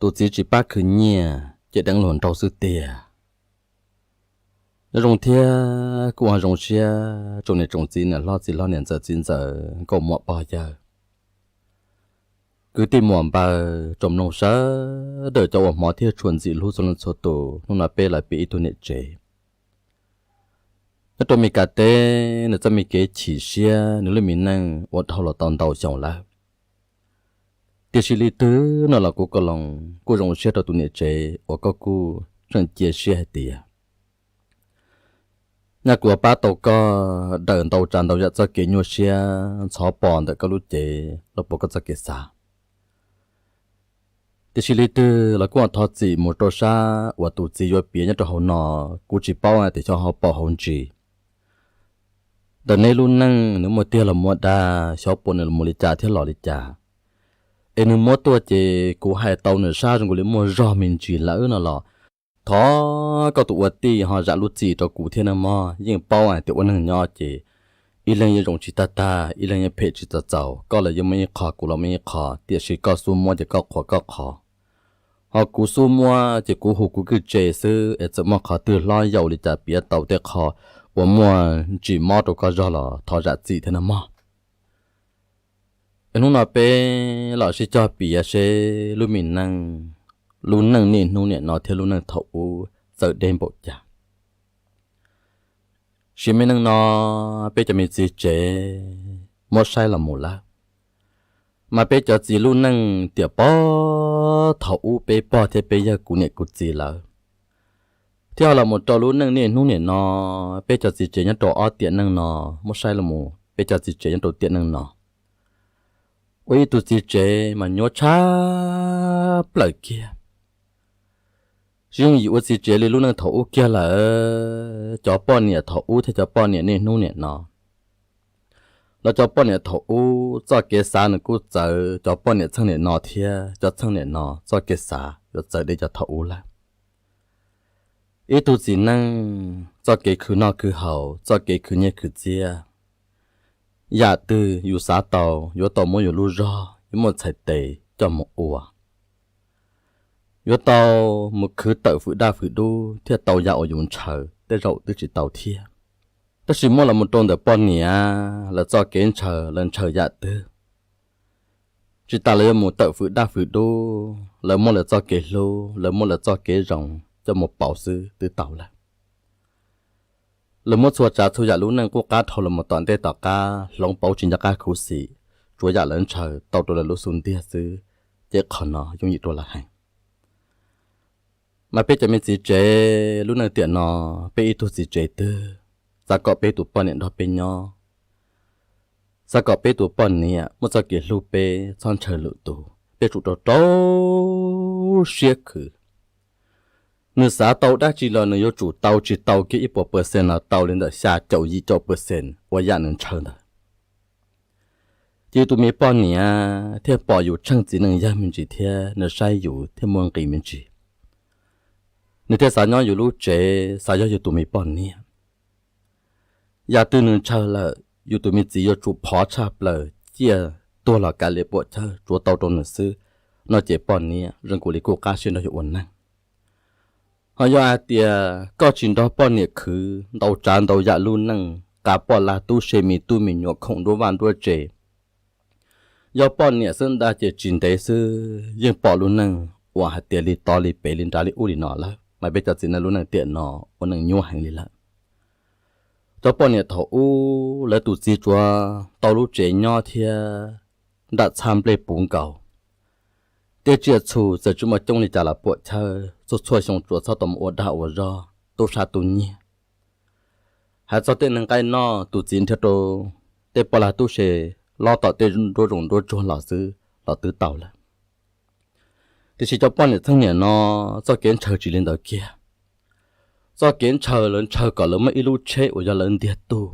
tus txiv tsis pab khwv nyiaj ces deev luag nraug xwb tiag. Nyob zoo thiab kuj ua zoo siab tsoom niam tsoom txiv, niam hlob txiv hlob, niam ntxawm txiv ntxawm, nkauj muam pog yawg, kwv tij muam npawg, tsoom mloog sawv daws cov uas hmov thiab tshua ntxim hlub txhua leej txhua tus. Hnub no peb los piav ib tug niam tsev. Nyob rau Mes Kas teb, nws txoj me kev chim siab, nws lub me neej ua dhau los tau ntau xyoo lawm. Tiam sis li twg no los kuv Koj Loos kuj zoo siab rau tus niam tsev uas koj kuj tseem cia siab hais tias nyaj kuv yuav pab tau koj daws ntau tsav ntau yam txoj kev nyuaj siab ntxhov pos ntawm koj lub cev los puas koj txoj kev xav. Tiam sis li twg los kuj thov txim mus rau sab uas tus txiv yuav piav nyob rau hauv no. Kuv tsis paub tias xyov ho pom hauv ntsis ntawm neb lub neej nws muaj tiag los muaj dag, xyov puas nws mus li cas thiab los li cas. Es nws muab tuaj ces kuv hais tau nws sab zoo nkaus li muaj zog me ntsis lawm no los thov koj tus ua tij ho zam lub txim rau kuv thiab nawb mog. Yeej paub hais tias ua neeg nyob ces ib leeg yeej zoo tsis tag tag, ib leeg yeej phem tsis txaus txaus, koj los yeej muaj ib qho, kuv los muaj ib qho, tiam sis koj xub muab ces koj qhuas koj qhov, ho kuv xub muab ces kuv hu kuv kwj tse xwb. Es txawm muaj qhov twg hlob yau li cas piav tau tej qho uas muaj ntsis mob rau koj zog los thov zam txim thiab nawb mog. Es hnub no peb los sib cog piav seb lub me neej, lub neej niaj hnub niam no thiab lub neej thaum ub txawm deb npaum cas. Sim me neej no peb cov me txiv tsev muab saib los mus lawm, mas peb cov txiv lub neej tiam pog thaum ub peb pog thiab peb yawg kuv niam kuv txiv lawm, thiab ho los mus rau lub neej niaj hnub niam no, peb cov txiv tsev nyob rau ob tiam neej no, muab saib los mus peb cov txiv tsev nyob rau tiam neej no, ua ib tug txiv tsev mas nyuaj tshaj plaws kiag. Tsis yooj yim ua txiv tsev li lub neej thaum ub kiag lawm. Cov poj niam thaum ub thiab cov poj niam niaj hnub niam no, los cov poj niam thaum ub txoj kev xav nws kuj txawv cov poj niam txheej niam no thiab, cov txheej niam no txoj kev xav yuav txawv deb cov thaum ub lawm. Ib tug txiv neej txoj kev khwv noj khwv haus, txoj kev khwv nyiaj khwv txiaj, yam twg yus xav tau yuav tau muab yus lub zog, yuav muaj txhais tes coj mus ua. Yuav tau mus khwv tawm fwm daj fwm dub thiaj tau yam uas yus ntshaw, tej zaum twb tsis tau thiab. Tab sis muab los mus rau ntawm poj niam, lawv txoj kev ntshaw, lawv ntshaw yam twg, tsis tas lawv yuav mus tawm fwm daj fwm dub, lawv muab lawv txoj kev hlub, lawv muab lawv txoj kev zoo coj mus pauv xwb twb tau lawm. Lawv muab txhua tsav txhua yam lub neej qub qab dhau los mus tom ntej tom qab, hloov pauv tsis nco qab khuv xim, tsuav yam lawv ntshaw tau rau lawv lub xub ntiag xwb, ces qhov no yooj yim rau lawv heev. Mas peb cov me txiv tsev lub neej tiam no, peb ib tug txiv tsev twg, xav kom peb tus poj niam nrog peb nyob, xav kom peb tus poj niam muaj txoj kev hlub peb, txhob ntshaw lwm tus, peb tsum rau rau siab khwv. Nws xav tau dab tsi los nws yuav tsum tau, tsis tau kiag ib puas percent los tau li ntawm xya caum yim caum percent uas yam nws ntshaw ntawd. Ces yus tus me poj niam thiaj pom yus tsheej txiv neej yawg me ntsis thiab nws saib yus thiaj muaj nqis me ntsis. Nws thiaj xav nyob yus lub tsev, xav yog yus tus me poj niam. Yam twg nws ntshaw lawm, yus tus me txiv yuav tsum phov tshaj plaws ciaj tuag los kav liam puam chawj tsuav tau rau nws xwb, no ces poj niam zoo nkaus li kuj qab siab nrog yus ua neej. Ho yog hais tias koj tsis nrog poj niam khwv ntau tsav ntau yam lub neej, qas poj lag tub se, me tub me nyuam, khoom nruab vaj nruab tsev, yog poj niam xwb ntag ces tsis ntev xwb yeej pom lub neej uas hais tias li tod li pem li nrad li ub li no lawm. Mas peb cov txiv neej lub neej tiam no ua neej nyuaj heev li lawm. Cov poj niam thaum ub lawv tus txiv tsuav tau lub tsev nyob thiab nram txhaj nplej puv nkaus, tej tsiaj txhu txawm tsis muaj coob li cas los puam chawj, txhua txhua xyoo tsuas txhob tau mus ua dag ua zog, tub sab tub nyiag. Hais txog tej neeg nqaij noj, tus txiv nrhiav rau tej poj lag tub se lob tom tej nruab zoov nruab tsuag los xwb los twb tau lawm. Tiam sis cov poj niam txheej niam no txoj kev ntshaw tsis li ntawd kiag. Txoj kev ntshaw lawv ntshaw kom lawv muaj ib lub tsheb uas yog lawv ntiag tug.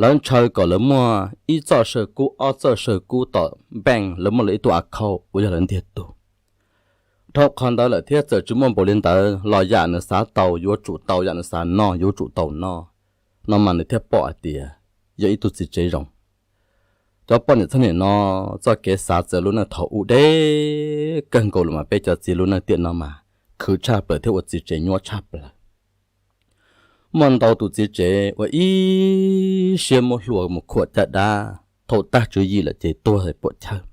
Lawv ntshaw kom lawv muaj ib txoj saw kub ob txoj saw kub tom npeej, lawv muaj lawv ib tug account uas yog lawv ntiag tug. Dhau qhov ntawd lawm thiab txawm tsis muaj npaum li ntawd los yam nws xav tau yuav tsum tau, yam nws xav noj yuav tsum tau noj, no mas nws thiaj pom hais tias yog ib tug txiv tsev zoo. Cov poj niam txheej niam no txoj kev xav txawv lub neej thaum ub deb kawg nkaus los mas peb cov txiv lub neej tiam no mas khwv tshaj plaws thiab ua txiv tsev nyuaj tshaj plaws. Muaj ntau tus txiv tsev uas ib siab muab hlua mus khuam caj dab, thaum tag tswv yim lawm ces tuag puam chawj.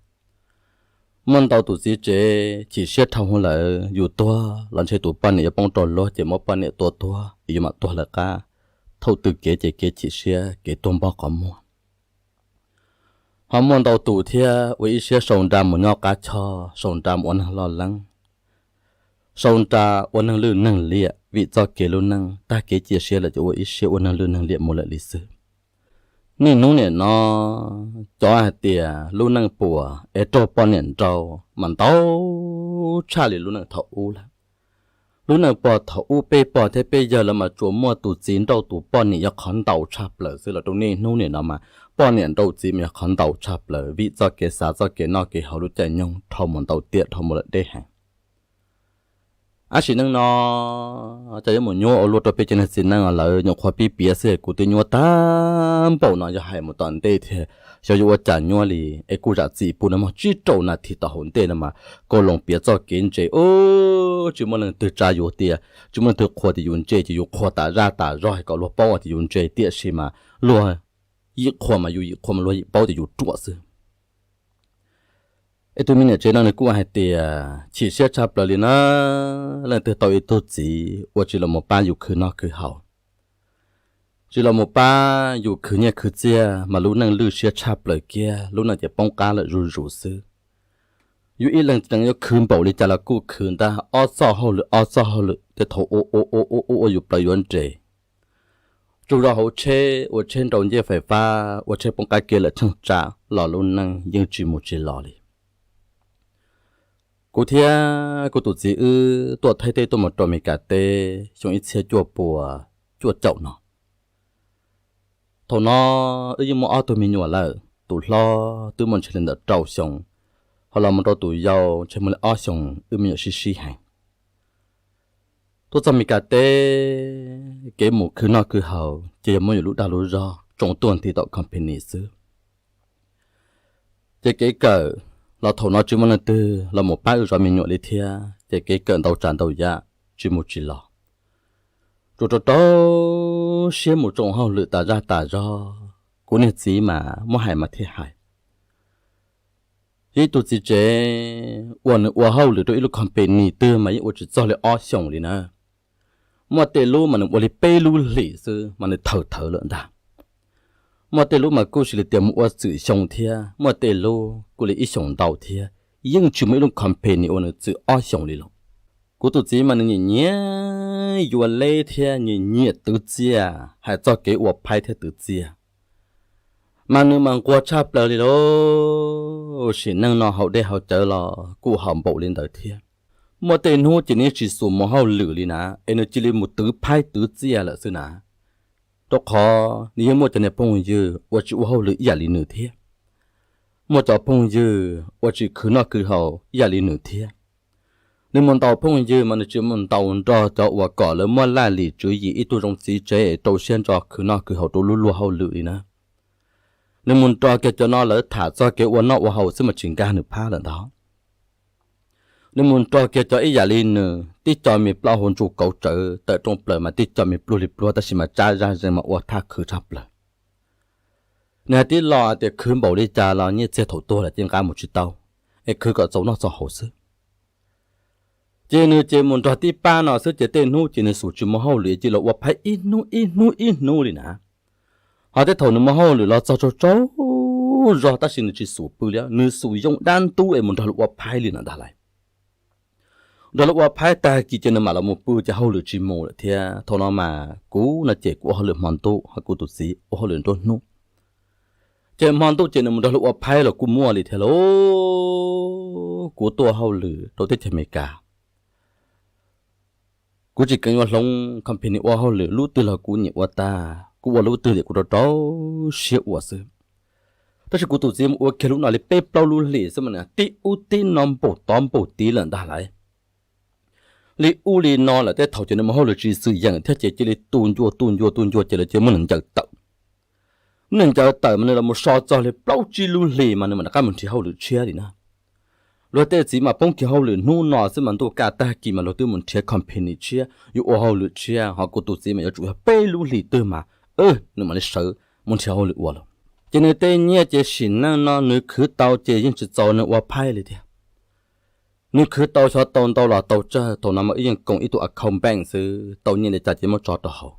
Muaj ntau tus txiv tsev chim siab dhau lawm, yus tuag los ntshe tus poj niam yuav poob rau luag ces muab poj niam tua tuag es yus mam tuag lawv qab. Thaum twg kev ces kev chim siab, kev tuag npog qhov muag. Ho muaj ntau tus thiab ua ib siab sau nra mus nyob qab choj, sau nra mus ua neeg loj leeb, sau nra ua neeg lwj neeg liam vim txoj kev lub neej tag kev cia siab lawm ces ua ib siab ua neeg lwj neeg liam mus lawm li xwb. Niaj hnub niam no cov hais tias lub neej puas es raug poj niam nrau mas ntau tshaj li lub neej thaum ub lawm. Lub neej puag thaum ub peb pog thiab peb yawg lawv mas tsuas muaj tus txiv nrauj tus poj niam yog qhov ntau tshaj plaws xwb los rau niaj hnub niam no mas poj niam nrauj txiv mas yog qhov ntau tshaj plaws vim txoj kev xav txoj kev noj kev haus lub caij nyoog dhau mus ntau tiam dhau mus lawm deb heev. Ab sim neej no cov yuav mus nyuaj ua luaj rau peb cov niag txiv neej lawv nyuam qhuav pib piav xwb kuv twb nyuaj tag npaum no yog hais mus tom ntej thiab xyov yuav ua cas nyuaj li. Es kuj zam txim pub no mog tsib rau nas this tom hauv ntej no mas koj los piav txoj kev ntse ub, tsis muaj leej twg tsa yus tias, tsis muaj leej twg qhuas tias yus ntse ces yus qhuas tas zaj tas zog kom luag paub tias yus ntse tiam sis mas luag yim qhuas mas yus yim qhuas mas luag yim paub tias yus ruam xwb. Es tus me niam tsev no nws kuj hais tias chim siab tshaj plaws li na, leej twg tau ib tug txiv uas tsis los mus pab yus khwv noj khwv haus, tsis los mus pab yus khwv nyiaj khwv txiaj mas lub neej lwj siab tshaj plaws kiag, lub neej ces poob qab lawm zuj zus xwb. Yus ib leeg tseem yuav khwv npaum li cas los kuj khwv ntag, ob txoj hauj lwm ob txoj hauj lwm tej thaum ua ua ua ua ua yus plaws yuav nres. Tsaug zog hauv tsheb, ua tsheb nrau ncej fais fab, ua tsheb poob qab kev lawm tsheej tsam los lub neej yeej tsis mus tsis los li. Kuv thiab kuv tus txiv wb tuaj Thaib teb tuaj mus rau Amelikas teb xyoo ib txhiab cuaj puas cuaj caum no. Thaum no wb yeej muaj ob tug me nyuam lawm, tus hlob twb muaj ntshe li ntawm rau xyoo, ho los mus rau tus yau ntshe muaj li ob xyoos wb me nyuam sib sib heev. Tuaj txog Amelikas teb, kev mus khwv noj khwv haus ces yog muab yus lub dag lub zog tsoo tuaj nti tom company xwb. Ces kev kawm los thaum no tsis muaj leej twg los mus pab wb zov me nyuam li thiab, ces kev kawm ntau tsav ntau yam tsis mus tsis los, tsuas rau rau siab mus tsoo hauj lwm tas zaj tas zog. Kuv niag txiv mas muab hais mas thiaj hais, ib tug txiv tsev uas nws ua hauj lwm rau ib lub company twg mas yeej ua tsis txog li ob xyoos li na. Muaj tej lub mas nws ua li peb lub hlis xwb mas nws thawm thawv lawm ntag. Muaj tej lub mas kuj sis li tias mus ua txwm xyoo thiab, muaj tej lub kuj li ib xyoos ntau thiab, yeej tsis muaj ib lub company uas nws txwm ob xyoos li los. Kuv tus txiv mas nws nyiam nyiam yuav leb thiab nyiam nyiam twv txiaj, hais txoj kev ua phaib thiab twv txiaj mas nws mas nquag tshaj plaws li lauj. Sim neej no haus dej haus cawv los kuj haus npaum li ntawd thiab. Muaj tej hnub ces nws yeej tsis xus mus hauj lwm li na, es nws cia li mus twv phaib twv txiaj lawm xwb na. Rau qhov nws yeej muaj cov niag phooj ywg uas tsis ua hauj lwm ib yam li nws thiab, muaj cov phooj ywg uas tsis khwv noj khwv haus ib yam li nws thiab. Nws mus ntaus phooj ywg mas nws tsis mus ntaus nrog cov uas kom lawv muaj laj lim tswv yim ib tug zoo txiv tsev es rau siab ntso khwv noj khwv haus rau lub luag hauj lwm li na. Nws mus nrog kiag cov no lawv tham txog kev ua noj ua haus xwb mas tsis nkag nws phab lawm ntag. Nws mus nrog kiag cov ib yam li nws tib co me plaub hau ntsuj kauv tsawv tawm rooj plaws mas tib co me pluag li pluag tab sis mas tsab zaj zees mas ua thaj khwv tshaj plaws. Nws hais tib lo tias khwv npaum li cas los nyiaj txiag thaum tuag lawm ces nqa mus tsis tau, es khwv kom txaus noj txaus haus xwb. Ces nws ces mus nrog tib pab no xwb ces tej hnub ces nws xub tsis mus hauj lwm cia li los ua phaib ib hnub ib hnub ib hnub li na. Ho tej thaum nws mus hauj lwm los txog tsaug tsaug zog tab sis nws tsis xub pw li, nws xub yoo dab ntub es mus nrog lawv ua phaib li no ntag lauj. Nrog lawv ua phaib tag kis ces nws mam los mus pw ces hauj lwm tsis mus lawm thiab. Thaum no mas kuv no ces kuv ua hauj lwm hmo ntuj ho kuv tus txiv ua hauj lwm nruab hnub. Ces hmo ntuj ces nws mus nrog lawv ua phaib los kuj muaj li thiab lauj. Kuv tuaj hauj lwm rau teb chaws Amelikas, kuv tsis kheev yuav hloov company ua hauj lwm, lub twg los kuv nyiam ua tag, kuv ua lub twg li kuv rau rau siab ua xwb. Tab sis kuv tus txiv mus ua kiag lub no li peb plaub lub hlis xwb mas nws tib ub tib no npaum tod npaum tid lawm ntag lauj. Li ub li no lawm tej thaum ces nws mus hauj lwm tsis txwm yeem thiab ces cia li tu ncua tu ncua tu ncua ces lawv cia li muab nws ncaws tawm. Neej ncaws tawm mas nws los mus so txog li plaub tsib lub hlis mas nws mam rov qab mus nrhiav hauj lwm tshiab li na. Luag tej txiv mas poob kiag hauj lwm hnub no xwb mas ntuj kaj tag kis mas luag twb mus nrhiav company tshiab yuav ua hauj lwm tshiab, ho kuv tus txiv mas yuav tsum yog peb lub hlis twg mas nws mam li sawv mus nrhiav hauj lwm ua lawm. Ces nws tej nyiaj ces sim neej no nws khwv tau ces yeej tsis txaus nws ua phaib li tiag. Nws khwv tau xyov tau ntau los tau tsawg, thaum no mas wb yeej koom ib tug account bank xwb, tau nyiaj li cas ces muab tso rau hauv.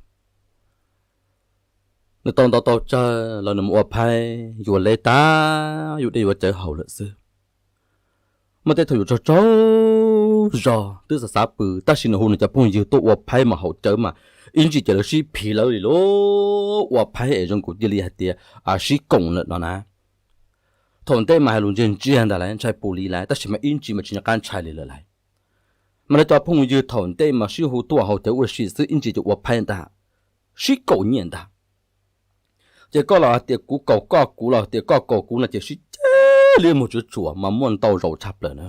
Nws tau ntau tau tsawg los nws mus ua phaib yuav leb tag yuav dej yuav cawv haus lawm xwb. Muaj tej thaum yuav tsaug tsaug zog twb xav xav pw, tab sis nws hu nws cov phooj ywg tuaj ua phaib mas haus cawv mas ib ntsis ces lawv sib phiv lawv li lauj, ua phaib es zoo nkaus cia li hais tias sib koom lawm no na. Thaum ntej mas hais lus ntsiag ntsiag ntag lawm, ntshai pus li lawm, tab sis mas ib ntsis mas tsis nco qab ntshai li lawm lauj. Mas lawv cov phooj ywg thaum ntej mas sib hu tuaj haus cawv ua si xwb, ib ntsis ces ua phaib ntag, sib kaum nyiaj ntag. Ces koj los hais tias kuv kaum koj, kuv los hais tias koj kaum kuv no ces sib ceg li muag tsuav tsuas mas muaj ntau zaus tshaj plaws na.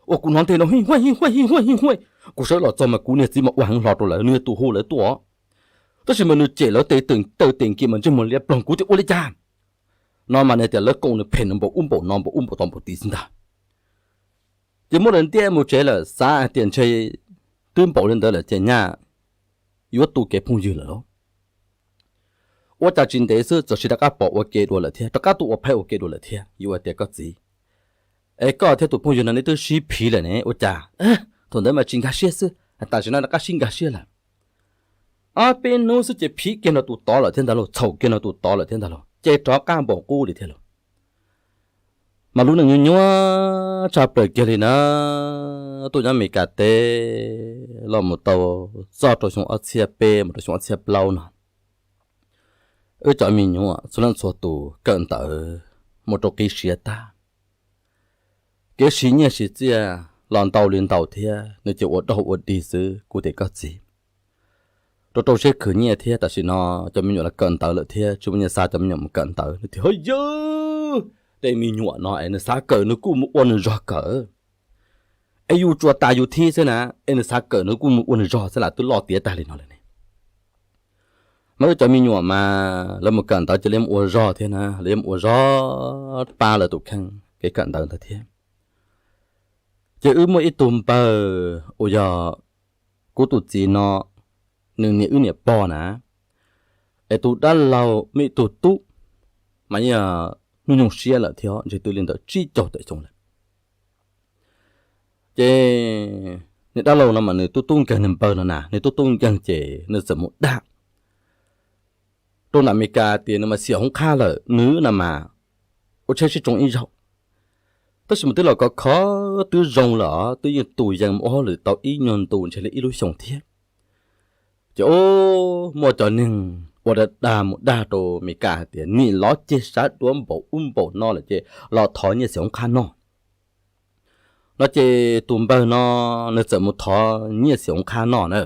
Ua kuv hnov nthe no hij huaj hij huaj hij huaj hij huaj, kuv sawv los txog mas kuv niag txiv mas ua heev hlo rau lawv, nws tus hu lawv tuaj, tab sis mas nws cem lawv tes taw tes nkiag mas ntsej muag liab ploog, kuv tias ua li cas no mas nws tias lawv koom nws phem nws npaum ub npaum no npaum ub npaum tod npaum tid xwb ntag. Ces muab lawv ntiab mus tsev lawm, xav hais tias ntshe twb npaum li ntawd lawm ces nyaj yuav tu kev phooj ywg lawm lauj. Ua cas tsis ntev xwb txawm sis rov qab pom ua ke dua lawm thiab, rov qab tuaj ua phaib ua ke dua lawm thiab. Yuav hais tias koj txiv, es koj thiab tus phooj ywg no neb twb sib phiv lawm ne, ua cas thaum ntawd mas tsis nkag siab xwb, tam sim no rov qab sib nkag siab lawm. Ob peb hnub xwb ces phiv kiag nrog tus tod lawm thiab ntag lauj, txhaum kiag nrog tus tod lawm thiab ntag lauj, ces rov qab npaum qub li thiab lauj. Mas lub neej nyuaj nyuaj tshaj plaws kiag li na. Tuaj nyob Amelikas teb los mus tau txog rau xyoo ob txhiab peb mus rau xyoo ob txhiab plaub no, wb cov me nyuam txhua leej txhua tus kawm ntawv mus rau qib siav tag. Kev siv nyiaj siv txiaj los ntau li ntau thiab, nws ces ua dog ua dig xwb. Kuv tias koj txiv, rau rau siab khwv nyiaj thiab, tam sim no cov me nyuam los kawm ntawv lawm thiab, tsis muaj nyiaj xa cov me nyuam mus kawm ntawv. Nws tias, Hawj yawg, tej me nyuam no es nws xav kawm nws kuj mus ua nws zog kawm, es yus tsuas tas yus thib xwb na, es nws xav kawm nws kuj mus ua nws zog xwb las, twb loj tiav tag li no lawm ne. Mas wb cov me nyuam mas lawv mus kawm ntawv ces lawv mus ua zog thiab na, lawv mus ua zog pab lawv tus kheej kev kawm ntawv ntawd thiab. Ces wb muaj ib tug npawg uas yog kuv tus txiv no, nws niam wb niam pog na, es tus dab laug muaj ib tug tub, mas yog hnub nyoog siab lawm thiab, ntshe twb li ntawm tsib caug tawm xyoo lawm. Ces niag dab laug no mas nws tub tub nkeeg, niag npawg no na nws tub tub nkeeg, ces nws txawm mus dag rau nram Amelikas tias nws mas xiam hoob qhab lawm, nws na mas ua tsheb sib tsoo ib zaug. Tab sis mas twb los khov kho, twb zoo lawm os, twb yeej tus yees mus ua hauj lwm tau ib nyuag ntu ntshe li ib lub xyoo thiab. Ces muaj cov neeg ua dag dag mus dag rau Amelikas hais tias nim lov ceg sab duab npaum ub npaum no lawm ces los thov nyiaj xiam hoob qhab noj no. Ces tus npawg no nws txawm mus thov nyiaj xiam hoob qhab noj na.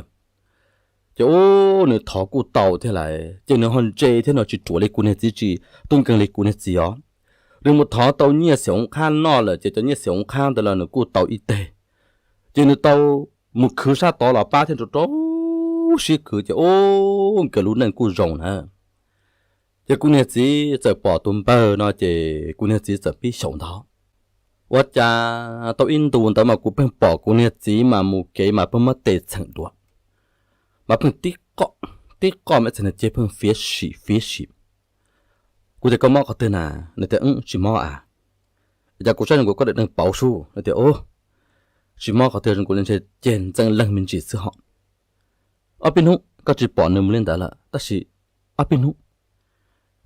Ces nws thov kuj tau thiab lawm, ces nws ho ntse thiab no, tsis ruam li kuv niag txiv, tsis tub nkeeg li kuv niag txiv os. Nws mus thov tau nyiaj xiam hoob qhab noj lawm ces cov nyiaj xiam hoob qhab ntawd los nws kuj tau ib teg. Ces nws tau mus khwv sab tod los pab thiab, rau rau siab khwv ces nkawd lub neej kuj zoo na. Ces kuv niag txiv txawm pom tus npawg no ces kuv niag txiv txawm pib xyaum ntag. Ua cas tau ib ntus ntawd mas kuv pheej pom kuv niag txiv mas mus kev mas pheej muab tes txheem duav, mas pheej tib qoj, tib qoj mas txheem ceg pheej fiav sim fiav sim. Kuv tias koj mob qhov twg na? Nws tias tsis mob a. Cas kuv saib zoo nkaus koj daim deeg pauv sub. Nws tias tsis mob qhov twg, zoo nkaus li ntshe ceg ntxeem leeg me ntsis xwb hos. Ob peb hnub koj tsis pom nws mus li ntawd lawm, tab sis ob peb hnub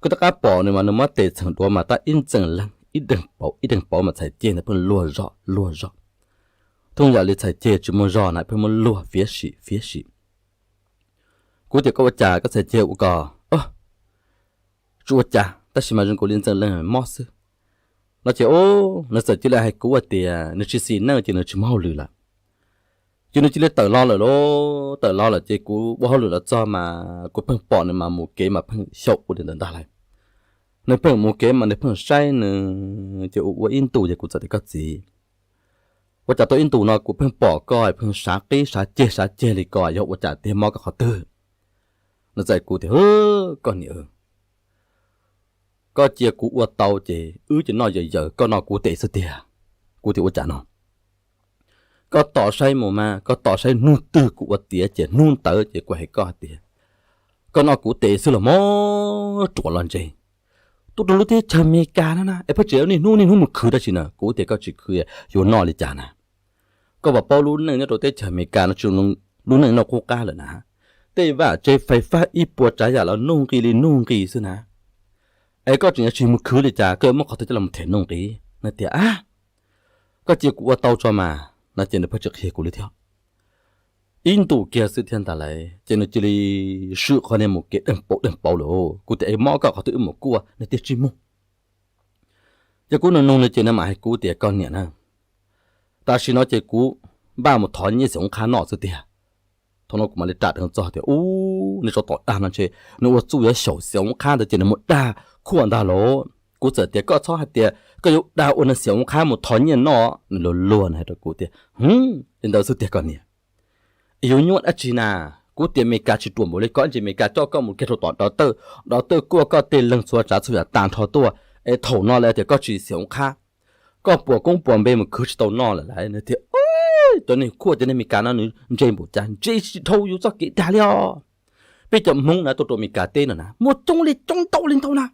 koj rov qab pom nws mas nws muab tes txheem duav mas tab ib ntxeem leeg ib deeg pauv ib deeg pauv mas txhais ceg ntawd pheej luag zog luag zog. Thooj yam li txhais ceg tsis muaj zog na, pheej muab luag fiav sim fiav sim. Kuv tias koj ua cas koj txhais ceg ua ko? Tsis ua cas, tab sis mas zoo nkaus li ntxeem leeg mob xwb. No ces nws txawm cia li hais kuv tias nws tsis xis neej ces nws tsis muaj hauj lwm lawm. Ces nws cia li tawm los lawm lauj, tawm los lawm ces kuv ua hauj lwm los txog mas kuv pheej pom nws mas mus kev mas pheej xyaum ua li ntawd ntag lauj. Nws pheej mus kev mas nws pheej saib nws, ces ua ua ib ntus ces kuv txawm tias koj txiv, ua cas tau ib ntus no kuv pheej pom koj pheej sav qib sav ceg sav ceg li ko, yog ua cas tiag, mob koj qhov twg? Nws txawm kuv tias koj niam, Koj cia kuv ua tau ces wb ces noj yawm yawm, koj noj kuv tes xwb tiag. Kuv tias ua cas no? Koj tos saib mus mas, koj tos saib hnub twg kuv ua tiav ces hnub ntawd ces kuv hais koj hais tias koj noj kuv tes xwb los mas ruam los ntse. Tuaj rau lub teb chaws Amelikas no na es pheej tseem niaj hnub niaj hnub mus khwv dab tsi na? Kuv tias koj tsis khwv yuav noj li cas na? Koj puas paub lub neej nyob rau teb chaws Amelikas no tsis lub neej noj qub qab lawm na. Tej vaj tsev fais fab ib puas tsav yam los nuj nqi li nuj nqi xwb na. Es koj tseem yuav tsis mus khwv li cas, koj yuav muab qhov twg coj los them nuj nqi? Nws tias, a, koj cia kuv ua tau tso mas no ces nws pheej tsis qhia kuv li thiab. Ib ntus kiag xwb thiab ntag lauj ces nws cia li swm qhov niag mus kev deeg pauv deeg pauv lawm. Kuv tias es mob koj qhov twg wb mus kuaj, nws tias tsis mus. Ces kuv nug nug nws ces nws mam hais kuv tias koj niam na, tam sim no ces kuv npaj mus thov nyiaj xiam oob qhab noj xwb tiag. Thaum no kuv mam li ram dheev txog tias ub, nws tso tom dag no ntshe nws ua txuj yuav xyaum xiam oob qhab ntawd ces nws mus dag khuaj ntag lauj. Kuv txawm tias koj txhob hais tias koj yuav dag ua neeg xiam oob qhab mus thov nyiaj noj. Nws luag luag nws hais rau kuv tias, hm, li ntawd xwb tiag koj niam. Yuav nyuaj dab tsi na? Kuv tias Amelikas tsis ruam npaum li koj, ntsis Amelikas coj koj mus kiag rau tom dov tawj, dov tawj kuaj koj tej leeg txhua tsav txhua yam tag nrho tuaj, es thaum no lawv tias koj tsis xiam oob qhab, koj puas koob puas npe mus khwv tsis tau noj lawm lauj. Nws tias, cov neeg khuaj cov neeg Amelikas no nws ntse npaum cas, ntse tsis dhau yus txoj kev dag li os. Peb cov Hmoob na tuaj rau Amelikas teb no na muaj coob li coob ntau li ntau na.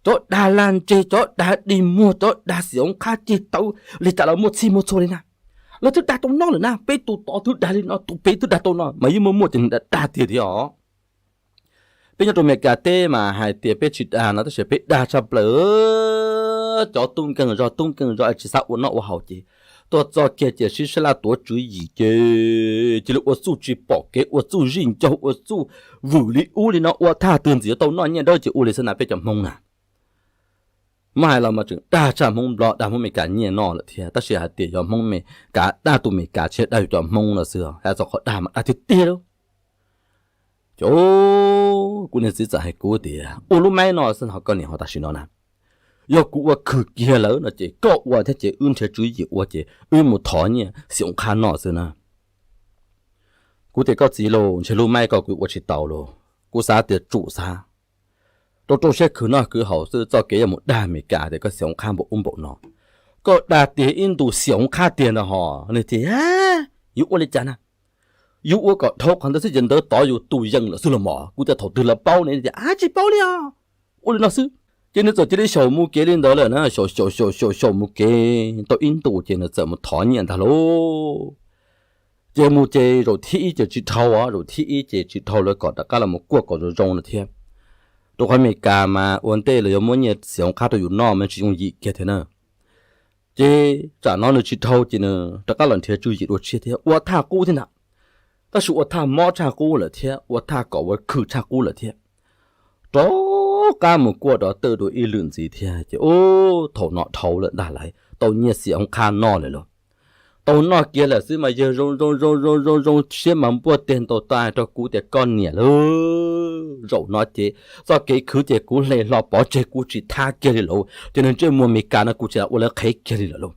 Cov dag lag ntseg, cov dag dig muag, cov dag xiam oob qhab ceg tawv li cas los muaj txhij muaj txhua li na. Lawv twb dag tau noj lawm na, peb tus tod twb dag li no, tus pem twb dag tau no, mas yeej muaj muaj cov neeg dag dag tiag thiab os. Peb nyob rau Amelikas teb mas hais tias peb tsis dag no tab sis peb dag tshaj plaws. Cov tub nkeeg zog tub nkeeg zog es tsis xav ua noj ua haus ces tuaj txog kiag ces sib sab laj tuav tswv yim ces cia li ua txuj tsis pom kev, ua txuj zij ncaug, ua txuj vwm li ub li no, ua thaj twg ntxim yuav tau noj nyiaj dawb ces ua li xwb na peb cov Hmoob na. Muab hais los mas tseem dag tshaj Hmoob Nplog dag Hmoob Amelikas nyiaj noj lawm thiab, tab sis hais tias yog Hmoob Amelikas dag tus Amelikas tsis dag yus cov Hmoob no xwb, hais txog qhov dag mas dag tiag tiag lauj. Ces kuv niag txiv txawm hais kuv tias ua lub maib no xwb no koj niam, ho tam sim no na, yog kuv ua khwm kiag lawm no ces koj ua thiab ces wb nrhiav tswv yim ua ces wb mus thov nyiaj xiam oob qhab noj xwb na. Kuv tias koj txiv lauj, ntshe lub maib ko kuv ua tsis tau lauj. Kuv xav tias tsum xav rau rau siab khwv noj khwv haus xwb, txoj kev yuav mus dag Amelikas tias koj xiam oob qhab npaum ub npaum no. Koj dag tiag ib ntus xiam oob qhab tiag ntag hos. Nws tias yuav ua li cas na, yus ua kom dhau qhov ntawd xwb ces ntawd tod yus tus yees lawm xwb los mas. Kuv tias thaum twg lawv paub ne? Nws tias a, tsis paub li os, ua li no xwb. Ces nws txawm cia li xyaum mus kev li ntawd lawm na, xyaum xyaum xyaum xyaum mus kev tau ib ntus ces nws txawm mus thov nyiaj ntag lauj. Ces mus ces zaum thib ib ces tsis dhau os, zaum thib ib ces tsis dhau, lawv kom rov qab los mus kuaj kom zoo zoo no thiab. Rau qhov Amelikas mas ua ntej lawv yuav muab nyiaj xiam oob qhab rau yus noj mas tsis yooj yim kiag thiab na. Ces tsam no nws tsis dhau ces nws rov qab los nrhiav tswv yim dua tshiab thiab, ua thaj qub thiab ntag. Tab sis ua thaj mob tshaj qub lawm thiab, ua thaj kom ua khwm tshaj qub lawm thiab. Rov qab mus kuaj dov tawj dua ib lwm ntxiv thiab ces ub, thaum no dhau lawm ntag lauj, tau nyiaj xiam oob qhab noj lawm lauj. Tau noj kiag lawm xwb mas yawg zoo zoo zoo zoo zoo zoo siab mas npuaj teg ntaus taw rau kuv tias koj niam lauj, zaum no ces txoj kev khwv ces kuv hle hlo pov tseg, kuv tsis thab kiag li lauj. Ces nws ntsej muag Amelikas no kuv tsis ua lawv qhev kiag li lawm lauj.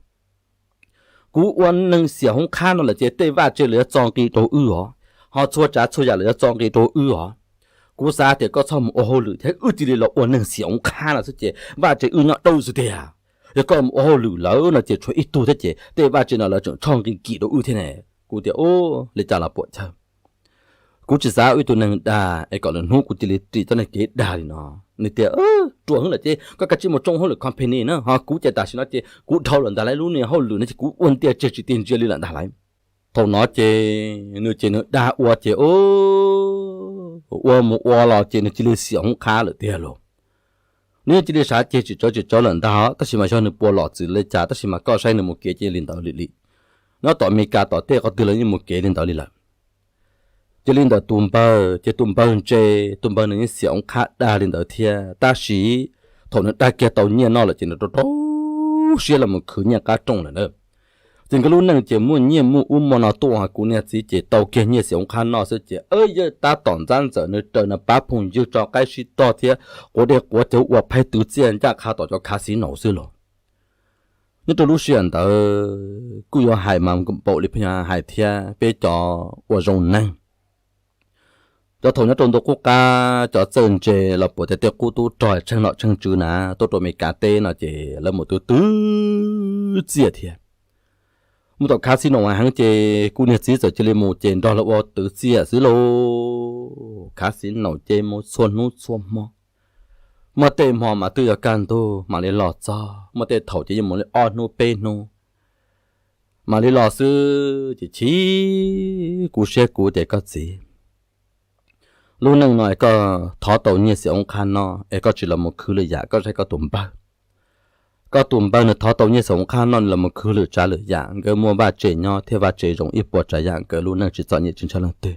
Kuv ua neeg xiam oob qhab no lawm ces tej vaj tse lawv yuav txo nqi rau wb os, ho txhua tsav txhua yam lawv yuav txo nqi rau wb os. Kuv xav tias koj txhob mus ua hauj lwm thiab wb cia li los ua neeg xiam oob qhab no xwb ces vaj tse wb nyob dawb xwb tiag. Yog koj mus ua hauj lwm lawm no ces tshuav ib tug thiab ces tej vaj tse no lawv tseem txo nqi kim rau wb thiab ne. Kuv tias ub, li cas los puam chawj. Kuv tsis xav ua ib tug neeg dag es kom lwm hnub kuv cia li ris txoj neeg kev dag li no. Nws tias ruam heev lawm ces koj kav tsij mus tsoo hauj lwm company na, ho kuv ces tam sim no ces kuv dhau lawm ntag lauj, lub niag hauj lwm no ces kuv ua ntiag tseg tsis tiag ntsia li lawm ntag lauj. Thaum no ces nws ces nws dag ua ces ua mus ua los ces nws cia li xiam oob qhab lawm tiag lauj. Nws yeej cia li xav ceg tsis tsawv tsis tsawv lawm ntag, tab sis mas yog nws puas lom txwm li cas tab sis mas koj saib nws mus kev ces li ntawd li li. Nyob tom Amelikas tom tej qhov twg los yeej mus kev li ntawd li lawm. Ces li ntawm tus npawg ces tus npawg ntse, tus npawg nws yeej xiam oob qhab dag li ntawd thiab, tab sis thaum nws dag kiag tau nyiaj noj lawm ces nws rau rau siab los mus khwv nyiaj qab rooj lawm na. Ces nkawd lub neej ces muaj nyiaj muaj ub muaj no tuaj, kuv niag txiv ces tau kiag nyiaj xiam oob qhab noj xwb ces yawg tab tom ntxab ntxawm nws raws nws pab phooj ywg tso qaib sib tog thiab quav dej quav cawv ua phaib twv txiaj ncaj qha tom cov khav xiv naus xwb los. Nyob rau lub sij hawm ntawd kuj yuav hais mas npaum li pheej hais thiab, peb cov ua zoo neeg Cov thaum nyob rau ntu qub qab cov txawj ntse los puas tias tej qub tub rog tsheej nom tsheej tswv na tuaj rau Amelikas teb no ces lawv mus twv twv txiaj thiab. Mus tom casino heev ces kuv niag txiv txawm cia li mus ces nrog lawv ua twv txiaj xwb lauj. Casino ces mus txhua hnub txhua hmo, muaj tej hmo mas twb yog kaj ntug mam li los txog, muaj tej thaum ces yeej mus li ob hnub peb hnub mam li los xwb ces chim kuv siab kuv tias koj txiv, lub neej no es koj thov tau nyiaj xiam oob qhab noj es koj tsis los mus khwv lwm yam, koj saib koj tus npawg. Koj tus npawg nws thov tau nyiaj xiam oob qhab noj nws los mus khwv lwm tsav lwm yam, nkawd muaj vaj tse nyob thiab vaj tse zoo ib puas tsav yam, nkawd lub neej tsis txom nyem tsis ntshaw leej twg.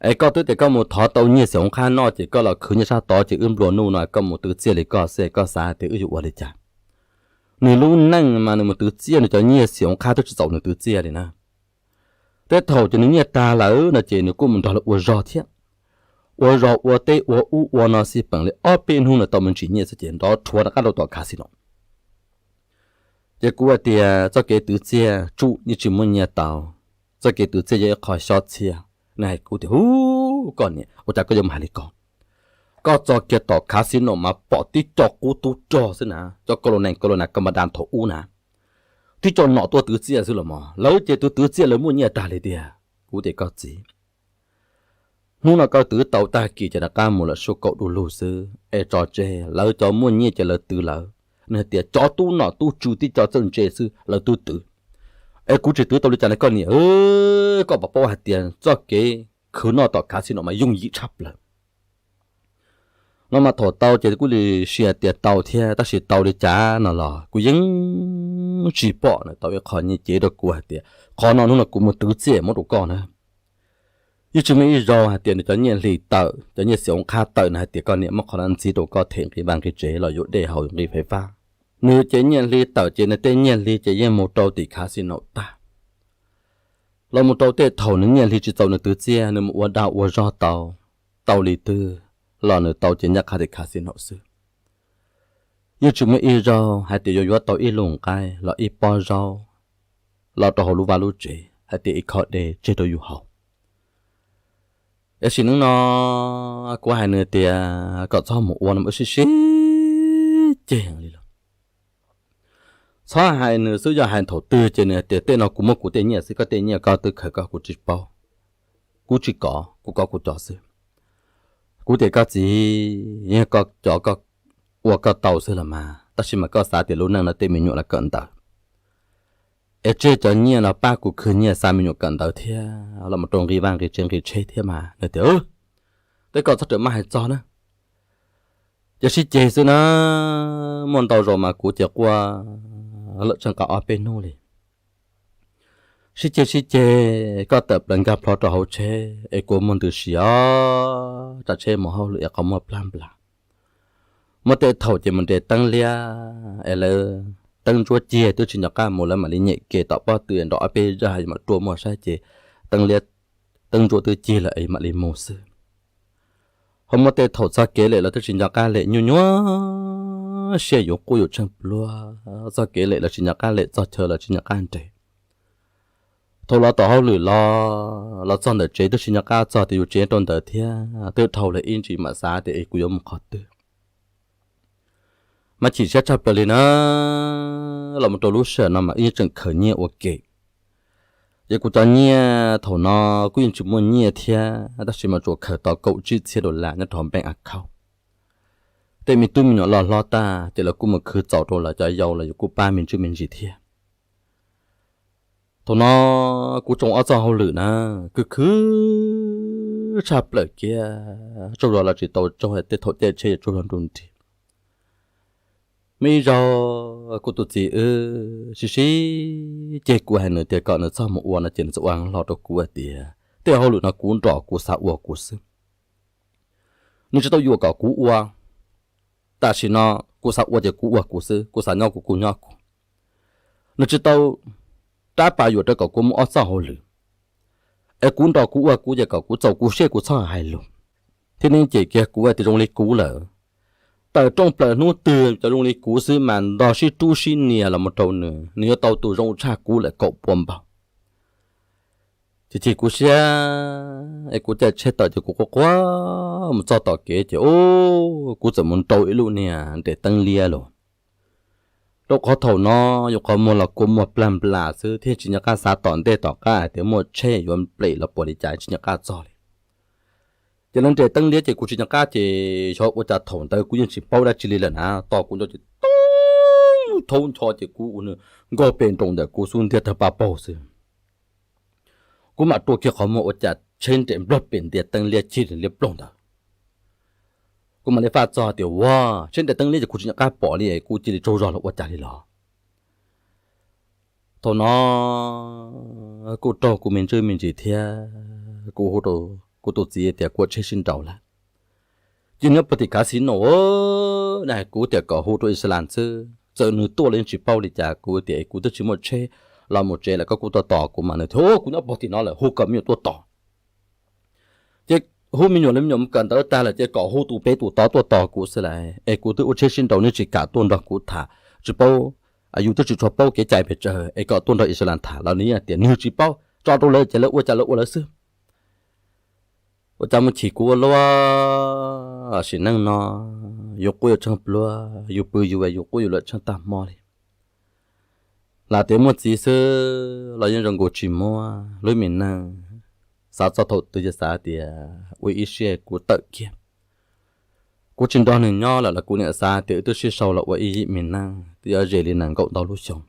Es koj twb tias koj mus thov tau nyiaj xiam oob qhab noj ces koj los khwv nyiaj sab tod ces wb nplua nuj no koj mus twv txiaj li koj xwb, koj xav tias wb yuav ua li cas? Nws lub neej mas nws mus twv txiaj, nws cov nyiaj xiam oob qhab twb tsis txaus nws twv txiaj li na. Tej thaum ces nws nyiaj tag lawm no ces nws kuj mus nrog lawv ua zog thiab. Ua zog ua teb ua ub ua no xij peem li ob peb hnub nws tau me ntsis nyiaj xwb ces nrov rhuav rov qab rau tom casino. Ces kuv hais tias txoj kev twv txiaj tsum yeej tsis muaj nyiaj tau, txoj kev twv txiaj yog ib qho xyob txhiaj. Nws hais kuv tias, Hu, koj niam, ua cas koj yuav mus hais li ko? Koj txog kiag tom casino mas pom tib co qub tub rog xwb na, cov kau los nees kau los nas kau npa da thaum ub na, tib co nom tuaj twv txiaj xwb los mas lawv ces twv twv txiaj lawv muaj nyiaj tag li tiag. Kuv tias koj txiv, hnub no koj twv tau tag kis ces rov qab mus lawm suab kaum du lug xwb es tso tseg, lawv cov muaj nyiaj ces lawv twv lawv. Nws hais tias cov tub nom tub tswv tib co txawj ntse xwb lawv twb twv, es kuv tsis twv tau li cas li koj niam. Koj puas paub hais tias txoj kev khwv noj tom casino mas yooj yim tshaj plaws no mas thaum tau ces kuj li sia tias tau thiab, tab sis tau li cas no los kuv yeej tsis pom nws tau ib qho nyiaj cev rau kuv hais tias qhov no hnub no kuv mus twv txiaj muab rau koj na. Yeej tsis muaj ib zaug hais tias nws cov nyiaj hli tawm, cov nyiaj xiam oob qhab tawm, nws hais tias koj niam muab qhov no ntxiv rau koj them nqi vaj nqi tsev los yuav dej haus nqi fais fab. Nws ces nyiaj hli tawm ces nws tej nyiaj hli ces yeej mus rau tim casino tag. Los mus rau tej thaum nws nyiaj hli tsis txaus nws twv txiaj, nws mus ua dag ua zog tau, tau li twg los nws tau ces ncaj qha tim casino xwb. Yeej tsis muaj ib zaug hais tias yuav yuav tau ib lub nqaij los ib pob zaub los rau hauv lub vaj lub tsev hais tias ib khob dej tseg rau yus haus. Tiam sis hnub no kuv hais nws tias kom txhob mus ua no mas wb sib sib ceg li los. Txhob hais nws xwb, yog hais thaum twg ces nws hais tias tej no kuv muab kuv tej nyiaj xwb, koj tej nyiaj koj twb khaws koj, kuv tsis paub, kuv tsis kov, kuv kov kuv cov xwb. Kuv tias koj txiv, yog koj cov koj ua koj tau xwb los mas, tab sis mas koj xav tias lub neej no tej me nyuam los kawm ntawv, es tseg cov nyiaj no pab kuv khwv nyiaj xa me nyuam kawm ntawv thiab los mus rau nqi vaj nqi tsev nqi tsheb thiab mas. Nws tias, tej koj txhob rawm maj hais txog na, ces sib ceg xwb na. Muaj ntau zaus mas kuv ces quaj lawm tsheej qab ob peb hnub li. Sib ceg sib ceg, koj tawm plaws nkag plho rau hauv tsheb es kuv muag ntws si os, tsav tsheb mus hauj lwm es qhov muag plag nplas. Muaj tej thaum ces mus nres teeb liab es lawv teeb ntsuab cig twb tsis nco qab mus, lawv mam li nyem ke tom pob tw nrov ob peb zaj mam rua muag saib ces teeb liab teeb ntsuab twb cig lawm es mam li mus xwb. Ho muaj tej thaum txog kev lem los twb tsis nco qab lem, nyuaj nyuaj siab yuav quaj yuav tsheej pluag, txog kev lem los tsis nco qab lem, txog chaw los tsis nco qab nres. Thaum los tom hauj lwm los, los txog ntawm tsev twb tsis nco qab txog tias yus tsev rau ntawd thiab, twb dhau lawm ib ntsis mam xav tias es kuv yuav mus qhov twg. Mas chim siab tshaj plaws li na. Los mus rau lub sij hawm no mas wb yeej tseem khaws nyiaj ua ke. Ces kuv cov nyiaj thaum no kuj yeej tsis muaj nyiaj thiab, tab sis mas tsuas khaws tau kaum tsib txhiab dollar nyob rau hauv bank account. Tej me tub me nyuam loj hlob tag ces lawv kuj mus khwv txaus rau lawv cov yau los yus kuj pab me ntsis me ntsis thiab. Thaum no kuv tsoo ob txoj hauj lwm na, khwv khwv tshaj plaws kiag, tsaug zog los tsis tau tsaug, tej thaum caij tsheb yuav tsaug zog nrug nrig. Muaj ib zaug kuv tus txiv wb sib sib ceg, kuv hais nws tias kom nws txhob mus ua no ces nws txawm ua hlo rau kuv hais tias tej hauj lwm no kuv nrog kuv xav ua kuv xwb. Nws tsis tau yuam kom kuv ua. Tam sim no kuv xav ua ces kuv ua kuv xwb, kuv xav nyob kuv kuj nyob kuv. Nws tsis tau rab pas yuam rau kom kuv mus ob txoj hauj lwm, es kuv nrog kuv ua kuv ces kom kuv txaus kuv siab kuv txhob hais lus. Thiab nws cem kiag kuv tias zoo li kuv lawm, tawm rooj plaws hnub twg cov zoo li kuv xwb mas nrog sib rub sib nias los mus rau nws, nws yuav tau tus zoo tshaj kuv lawm kaum pua npaug. Ces chim kuv siab es kuv caij tsheb tawm ces kuv quaj quaj mus txog tom kev ces ub, kuv txawm mus nrau ib lub niag nres teeb liab los. Rau qhov thaum no yus qhov muag los kua muag plag nplas xwb thiab tsis nco qab xav tom ntej tom qab hais tias muaj tsheb yuav nplem los puas li cas tsis nco qab txog li. Ces lawv nres teeb liab ces kuv tsis nco qab ces xyov ua cas thaum ntawd kuv yeej tsis paub dab tsi li lawm na, tos kuv nco ces tub thaub ncho ces kuv ua nws nkaug pes nroos ntawm kuv xub ntiag tawg pa paug xwb. Kuv mam rua kiag qhov muag ua cas tsheb nres nplog pem ntiag teeb liab cig liab ploog ntawd. Kuv mam li faj txog tias ua tsheb nres teeb liab ces kuv tsis nco qab pom li es kuv cia li tsaug zog los ua cas li los. Thaum no kuj raug kuv me ntsuj me ntsis thiab kuv hu rau kuv tus txiv tias kuv ua tsheb sib nraus lawm. Ces nyob puag tim kav xis no na, kuv tias kom hu rau Ixalas xwb, txawm nws tuaj los yeej tsis paub li cas, kuv tias kuv twb tsis muaj tsheb los mus tsev lawm, koj kuj tuaj tos kuv mas, nws tias kuv nyob puag tim no lawm, hu kom me nyuam tuaj tos. Ces hu me nyuam los me nyuam mus kawm ntawv tag lawm ces kom hu tus pem tus tod tuaj tos kuv xwb las, es kuv twb ua tsheb sib nraus, neb tsis kam tuaj nrog kuv tham, tsis paub, yus twb tsis tshua paub kev cai pes tsawg es kom tuaj nrog Ixalas tham los nws yeej tias nws tsis paub, tso rau lawv ces lawv ua cas lawv ua lawv xwb. Ua cas muaj chim kuv ua luaj, sim neej no yus quab yus tsheej pluag, yus pw yus yus quab yus luam tsheej tag hmo li. Lam tias muaj txiv xwb los yeej zoo nkaus tsis muaj, lub me neej xav txog thaum twg ces xav tias ua ib siab kuv tawm kiag. Kuv tsis nrog nws nyob lawm los kuv niam xav tias wb twb sib sau los ua ib yim me neej twb yuav ze li nees nkaum ntau lub xyoo.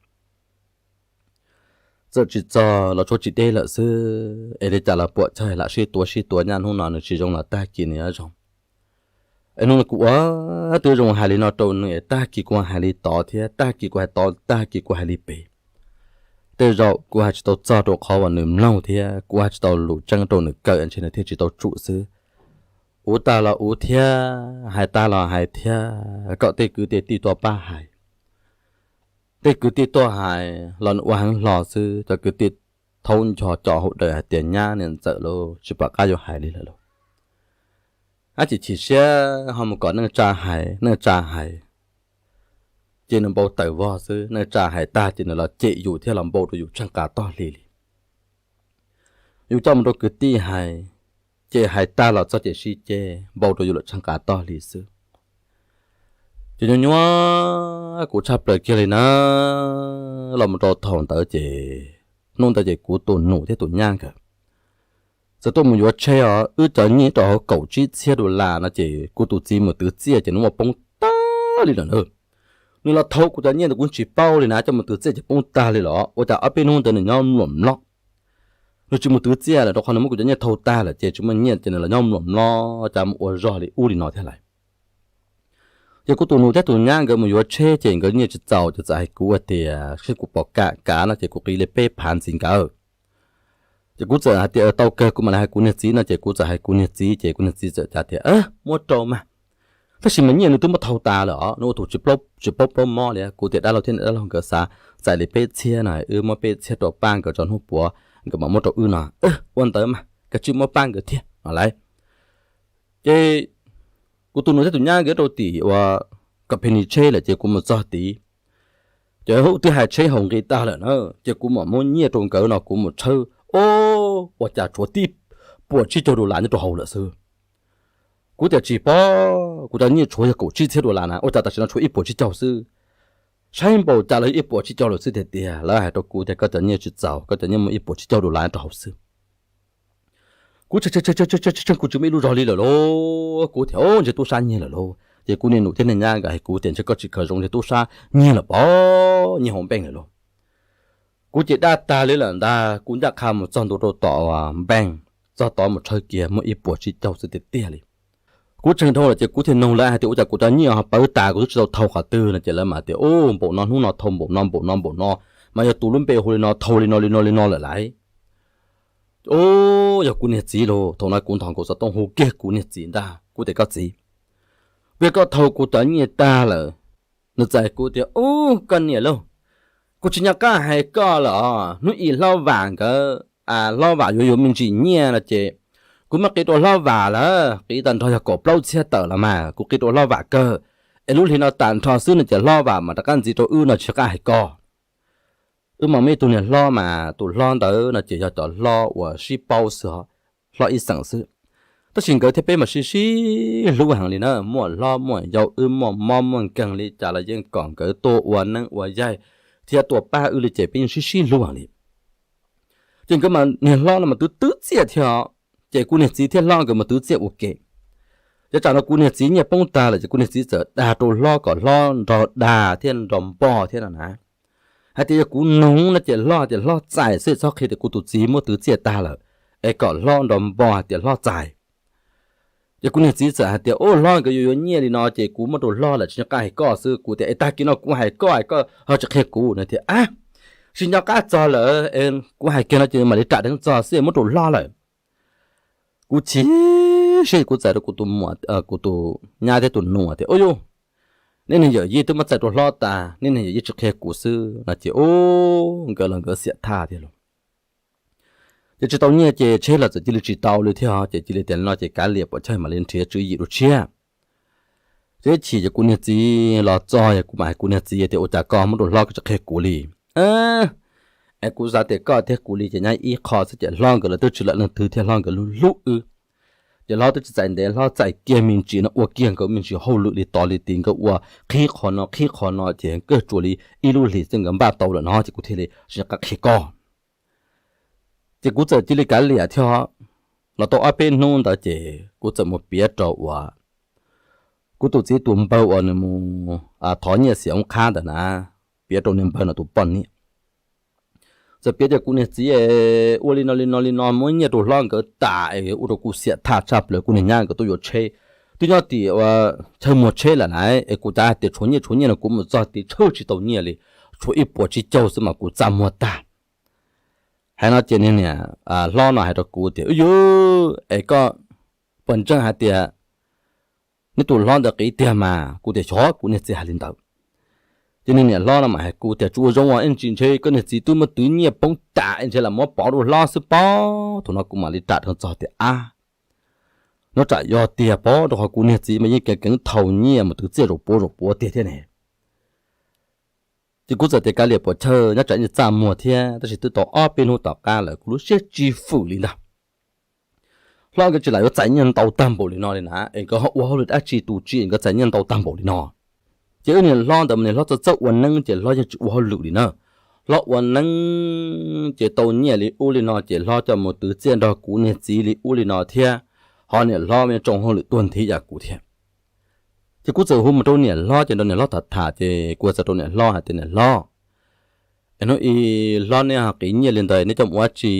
Txawm tsis txog los tshuav tsis deb lawm xwb, es li cas los puam chawj lam sib tuav sib tuav nyaj hnub no nws tsis zoo los tag kis nws yuav zoo. Es hnub no kuv ua twb zoo hais li no rau nws, tag kis kuv hais li tod thiab, tag kis kuv hais tod, tag kis kuv hais li pem. Tej zaum kuv hais tsis tau txog rau qhov uas nws mloog thiab kuv hais tsis tau lus tseeb rau nws kawm ntshe nws thiaj tsis tau tsum xwb. Uv tag los uv thiab, hais tag los hais thiab, kom tej kwv tej tij tuaj pab hais. Tej kwv tij tuaj hais los nws ua heev hlo xwb, cov kwv tij thaub ncho cov hauv daws hais tias nyab niam ntxawm lauj, tsis pom qab yuav hais li lawm lauj. Ab, chim chim siab ho mus kom neej tsa hais, neej tsa hais ces nws npau taws vog xwb, neej tsa hais tag ces nws los cem yus thiab los npau rau yus tsheej qas tog hli li. Yus coj mus rau kwv tij hais, ces hais tag los txog ces sib ceg npau rau yus lawm tsheej qas tog hli xwb. Ces nyuaj nyuaj kuv tshaj plaws kiag li na. Los mus rau thaum ntawd ces hnub ntawd ces kuv tus nus thiab tus nyab nkawd txawm tuaj mus yuav tsheb os, wb cov nyiaj rau hauv kaum tsib txhiab dollar no ces kuv tus txiv mus twv txiaj ces nws muab poob tag li lawm na. Nws los thau kuv cov nyiaj ntawd kuv tsis paub li na, coj mus twv txiaj ces poob tag li los ua cas ob peb hnub ntawd nws nyob mluam mlob. Nws tsis mus twv txiaj lawm rau qhov nws muab kuv cov nyiaj thau tag lawm ces tsis muaj nyiaj ces nws los nyob mluam mlob cas mus ua zog li ub li no thiab lawm. Ces kuv tus nus thiab tus nyab nkawd mus yuav tsheb ces nkawd nyiaj tsis txaus ces txawm hais kuv tias seb kuv puas kam kav no ces kuv qiv li peb phav ntxiv nkawd. Ces kuv txawm hais tias tau kawg, kuv mam li hais kuv niag txiv no ces kuv txawm hais kuv niag txiv ces kuv niag txiv txawm cas tias muab rau mas. Tab sis mas nyiaj nws twb muab thau tas lawm os, nws ua tus tsis paub plaub mob li. Kuv tias dab laug thiab niam dab laug nkawd xav txais li peb txhiab no, wb muab peb txhiab rau pab nkawd tso hnub puav nkawd mam muab rau wb no. Ua ntawd mas kav tsij muab pab nkawd thiab no lauj. Ces kuv tus nus thiab tus nyab nkawd rau tim ua company tsheb lawm ces kuv mus txog tid ces twb hais tsheb haus nqi tag lawm na, ces kuv mam muab nyiaj rau nkawd no kuv mus tshawb, o, ua cas tshuav tib puas tsib caug dollar nyob rau hauv lawm xwb. Kuv tias tsis paub, kuv cov nyiaj tshuav yog kaum tsib txhiab dollar na, ua cas tam sim no tshuav ib puas tsib caug xwb. Saib npaum cas los yog ib puas tsib caug lawm xwb tiag tiag. Lawv hais rau kuv tias koj cov nyiaj tsis txaus, koj cov nyiaj muaj ib puas tsib caug dollar rau hauv xwb. Kuv tseem, kuv tsis muaj ib lub zog li lawm lauj. Kuv tias o, ntshe tub sab nyiag lawm lauj. Ces kuv niag nus thiab niag nyab nkawd hais kuv tias ntshe koj tsis khaws zoo, ntshe tub sab nyiag lawm pob, nyiag hauv npeej lawm lauj. Kuv ces daj tag li lawm ntag, kuv ncaj qha mus txog ntua rau tom npeej, txog tod mus tshawb kiag muaj ib puas tsib caug xwb tiag tiag li. Kuv tseem dhau lawm ces kuv thiaj nug lawv hais tias ua cas kuv cov nyiaj ho pawv tas, kuv twb tsis tau thau qhov twg no ces lawv mam tias o, npaum no hnub no thau npaum no npaum no npaum no, mas yog tus lub npe hu li no thau li no li no li no lawm lauj. O, yog kuv niag txiv lauj. Thaum no kuv nthos nkaus xov tooj hu kiag kuv niag txiv ntag, kuv tias koj txiv, kuv yog koj thau kuv cov nyiaj tag lawm. Nws txais kuv tias u, koj niam lauj, kuv tsis nco qab hais koj lawm os. Hnub ib hlob Vam nkawd, hlob Vam yuav yuav me ntsis nyiaj no ces kuv muab qiv rau hlob Vam lawm, qiv tag nrho yog kaum plaub txhiab tawm los mas kuv qiv rau hlob Vam kawg. Es lub hli no tag nrho xwb no ces hlob Vam mam rov qab ntxiv rau wb no tsis qab hais koj. Wb mas muaj ib tug niag hlob mas tus hlob ntawd no ces yog cov hlob uas sib paub xwb, hlob ib xeem xwb. Tab sis nkawd thiab peb mas sib sib hlub heev li na, muaj hlob muaj yau, wb muaj mob muaj nkeeg li cas los yeej kom nkawd tuaj ua neeb ua yaig thiab tuaj pab wb li ces peb yeej sib sib hlub heev li. Ces nkawd mas niag hlob no mas twb twb txiaj thiab os, ces kuv niag txiv thiab hlob nkawd mas twb txiaj ua ke. Ces tsam no kuv niag txiv nyiaj poob tag lawm ces kuv niag txiv txawm dag rau hlob kom hlob nrog dag thiab nrog npog thiab no na, hais tias yog kuv noog no ces hlob hais tias hlob txais xwb, txhob qhia tias kuv tus txiv muab twv txiaj tag lawm, es kom hlob nrog npog hais tias hlob txais. Ces kuv niag txiv txawm hais tias, Ub, hlob, nkawd yuav yuav nyiaj li no ces kuv muab rau hlob lawm, tsis nco qab hais koj xwb. Kuv tias, Es tag kis no kuv hais koj, koj ho tsis qhia kuv no. Tias, Ab, tsis nco qab txog lawm, kuv hais kiag no ces mam li ram dheev txog xwb, muab rau hlob lawm. Kuv chim siab, kuv txais rau kuv tus muam, kuv tus nyab thiab tus nus tias, Ub yuj, nej niag yawm yij twb muab txais rau hlob tas, nej niag yawm yij tsis qhia kuv xwb no ces, ub, nkawd los nkawd xiam thaj tiag lauj. Ces tsis tau nyiaj ces tsheb los txawm cia li tsis tau li thiab, ces cia li tias no ces kav liam pom chaw mam li nrhiav tswv yim dua tshiab. Ces ib chim ces kuv niag txiv los txog, kuv mam hais kuv niag txiv tias, Ua cas koj muab rau hlob koj tsis qhia kuv li? Es kuv xav tias koj thiab kuv li ces nyob ib qho xwb, ces hlob nkawd los twb tsis lam leej twg thiab, hlob nkawd hlub hlub wb. Ces hlob twb tsis txais ntev, hlob txais kiag me ntsis no, ua kiag nkawd me ntsis hauj lwm li tod li tid, nkawd ua qhib qhov no qhib qhov no ces kawg tsuas li ib lub hlis xwb nkawd npaj tau lawm no ces kuv thiaj li tsis nco qab qhia koj. Ces kuv txawm cia li kav liam thiab. Los tau ob peb hnub ntawd ces kuv txawm mus piav rau uas kuv tus txiv tus npawg uas nws mus thov nyiaj xiam oob qhab ntawd na, piav rau niag npawg no tus poj niam. Txawm piav tias kuv niag txiv ua li no li no li no muab nyiaj rau hlob nkawd tas es ua rau kuv xiam thaj tshaj plaws, kuv niag nyab nkawd tuaj yuav tsheb, twb nyob tim chaw muag tsheb lawm na, es kuv cav hais tias tshuav nyiaj tshuav nyiaj no kuv mus txog tid tshawb tsis tau nyiaj li, tshuav ib puas tsib caug xwb mas kuv txaj muag tag. Hais no ces niag niam hlob no hais rau kuv tias, Ub yuj, es koj puas ntseeg hais tias neb tus hlob ntawd qiv tiag mas? Kuv tias, Xyov, kuv niag txiv hais li ntawd. Ces niag niam hlob no mam hais kuv tias, Tsis ua zoo os, ib ntsis ntshe koj niag txiv twb muab twv nyiaj poob tas, ib ntsis lam muab pov rau hlob xwb pob. Thaum no kuv mam li ram dheev txog tias, Ab, nyob tsam yog tiag pob, rau qhov kuv niag txiv mas yeej keev keev thau nyiaj mus twv txiaj zaum puav zaum puav tiag thiab ne. Ces kuv txawm tias, Kav liam puas chawj, nyob tsam yeej txaj muag thiab, tab sis twb tau ob peb hnub tom qab lawm kuv lub siab tsis fwm li ntag. Hlob nkawd tsis lam yuav txais nyiaj ntau tag npaum li no li na, es nkawd ho ua hauj lwm dab tsi tus tsi nkawd txais nyiaj ntau tag npaum li no. Ces wb niag hlob ntawd mas niag hlob txawj txawj ua neeb ces hlob yeej tsis ua hauj lwm li na. Hlob ua neeb ces tau nyiaj li ub li no ces hlob coj mus twv txiaj nrog kuv niag txiv li ub li no thiab, ho niam hlob yeej tsoo hauj lwm tuag nthi yam kuv thiab. Ces kuv txawm hu mus rau niam hlob ces nrog niam hlob tham tham ces kuv txawm rau niam hlob hais tias, Niam hlob, es hnub ib hlob neb ho qiv nyiaj li ntawd, neb coj mus ua dab tsi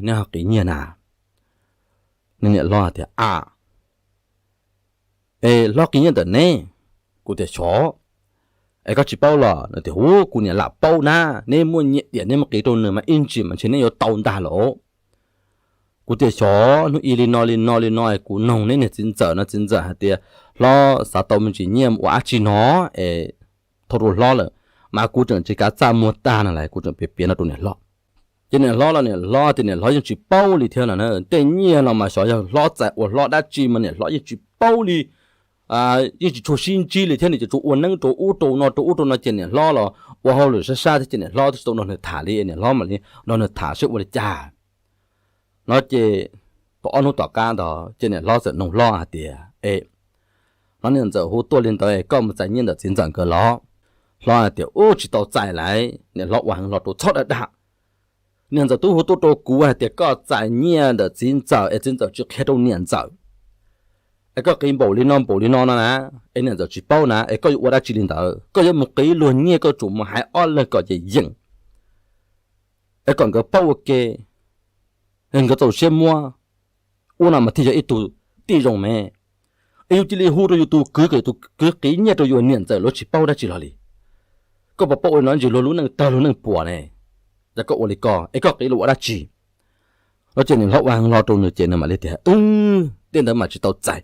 neb ho qiv nyiaj na? Niam hlob tias, A, es hlob qiv nyiaj ntawm neb? Kuv tias, Xyov. Es koj tsis paub los? Nws tias, Huv, kuv niam lam paub na, neb muaj nyiaj diam neb mus qiv rau nws mas ib ntsis mas ntshe neb yuav tau ntag lauj. Kuv tias, Xyov, hnub ib li no li no li no es kuv noog neb niag txiv ntxawm no, txiv ntxawm hais tias hlob xav tau me ntsis nyiaj mus ua dab tsi no es thau rau hlob lawm, mas kuv tseem tsis kav txaj muag tag no las, kuv tseem piav piav no rau niam hlob. Ces niam hlob los niam hlob tias niam hlob yeej tsis paub li thiab no na, tej nyiaj no mas xyov yog hlob txais ua hlob dab tsi mas niam hlob yeej tsis paub li, yeej tsis tshua sib ntsib li thiab, nws ces tsuas ua neeb rau ub rau no rau ub rau no ces niam hlob los ua hauj lwm sab sab thiab ces niam hlob twb tsis tau nrog nws tham li, niam hlob mam li nrog nws tham seb ua li cas no ces tau ob hnub tom qab ntawd ces niam hlob txawm noog hlob hais tias, E, hnov niam ntxawm hu tuaj li ntawd es koj mus txais nyiaj ntawm txiv ntxawm nkawd los? Hlob hais tias, Ub, tsis tau txais lauj. Niam hlob ua heev hlo rau txhob dag dag. Niam ntxawm twb hu tuaj rau kuv hais tias koj txais nyiaj ntawm txiv ntxawm es txiv ntxawm tsis qhia rau niam ntxawm, es koj qiv npaum li no npaum li no no na, es niam ntxawm tsis paub na, es koj yuav ua dab tsi li ntawd? Koj yuav mus qiv luag nyiaj koj tsum mus hais ob leeg kom yeem yeem, es kom nkawd paub ua ke, nkawd txaus siab muab. Ua no mas thiaj yog ib tug tij zoo me. Es yus cia li hu rau yus tus kwv kom yus tus kwv qiv nyiaj rau yus niam ntxawm, luag tsis paub dab tsi los li. Koj puas paub ua li no ntsis luag lub neej tawg luag neej puas ne? Yog koj ua li ko es koj qiv los ua dab tsi? No ces niam hlob ua heev hlo rau nws ces nws mam li tias, Wb, tej ntawd mas tsis tau txais.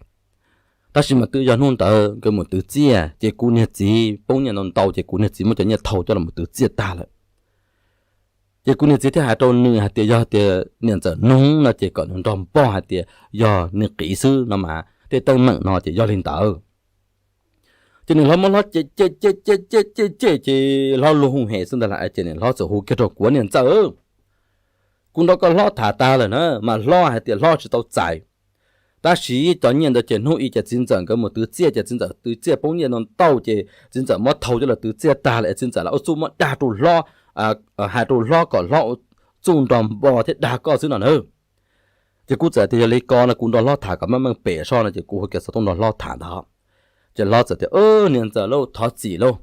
Tab sis mas twb yog hnub ntawd nkawd mus twv txiaj ces kuv niag txiv poob nyiaj ntau ntau ces kuv niag txiv muab cov nyiaj thau coj los twv txiaj tag lawm. Ces kuv niag txiv thiaj hais rau nws hais tias yog tias niam ntxawm noog no ces kom nws nrog npog hais tias yog nws qiv xwb no mas tej teeb meem no ces yog li ntawd. Ces niam hlob muab hlob cem cem cem cem cem cem cem ces hlob luag hu hem xwb ntag lauj. Ces niam hlob txawm hu kiag rau kuv, niam ntxawm, kuv nrog koj hlob tham tag lawm na, mas hlob hais tias hlob tsis tau txais. Tab sis cov nyiaj ntawd ces hnub ib ces txiv ntxawm nkawd mus twv txiaj ces txiv ntxawm twv txiaj poob nyiaj ntau ntau ces txiv ntxawm muab thau coj los twv txiaj tag lawm es txiv ntxawm lam ua txuj muab dag rau hlob, hais rau hlob kom hlob ua txuj nrog npo thiab dag koj xwb no na. Ces kuv txawm tias yog li ko no kuv nrog hlob tham kom meej meej pem soj no ces kuv hu kiag xov tooj nrog hlob tham ntag. Ces hlob txawm tias, niam ntxawm lauj, thov txim lauj.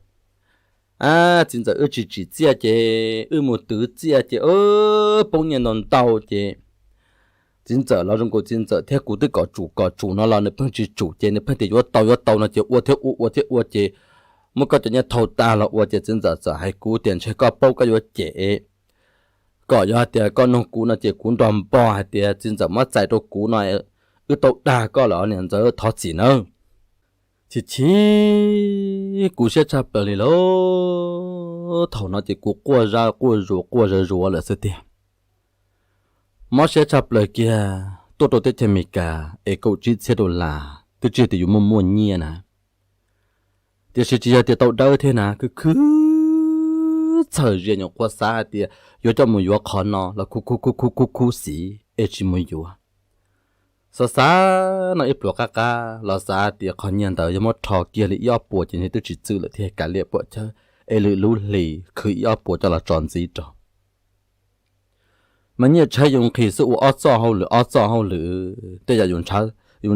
Txiv ntxawm wb tsis tsim txiaj ces wb mus twv txiaj ces poob nyiaj ntau ntau ces txiv ntxawm los zoo nkaus txiv ntxawm thiab kuv twb kom tsum kom tsum no los nws pheej tsis tsum ces nws pheej tias yuav tau yuav tau no ces ua thiab ua ua thiab ua ces muab koj cov nyiaj thau tag los ua ces txiv ntxawm txawm hais kuv tias ntshe koj paub koj yuav cem, kom yog hais tias koj nug kuv no ces kuv nrog npo hais tias txiv ntxawm muab txais rau kuv no, wb tau dag koj lawm niam ntxawm, thov txim nawb. Chim chim kuv siab tshaj plaws li lauj. Thaum no ces kuv quaj zaj quaj zuav quaj zawv zuav lawm xwb tiag. Mob siab tshaj plaws kiag, tuaj rau teb chaws Amelikas es kaum tsib txhiab dollar twb tsis yog tias yus muaj muaj nyiaj na. Tiam sis tsis yog tias tau dawb thiab na, khwv khwv txhawm zias nyuam qhuav xav hais tias yuav coj mus yuav qhov no los khwv khwv khwv khwv khwv xis es tsis mus yuav. Xav xav no ib pluas qab qab los xav hais tias qhov nyiaj ntawd yog muab rho kiag li ib ob puas ces nws twb tsis txwj lawm thiab, kav liam puam chawb es lwm lub hlis khwv ib ob puas coj los tso ntxiv rau. Mas nyiaj tshaib yus nqhis xwb ua ob txoj hauj lwm ob txoj hauj lwm, tej yam yus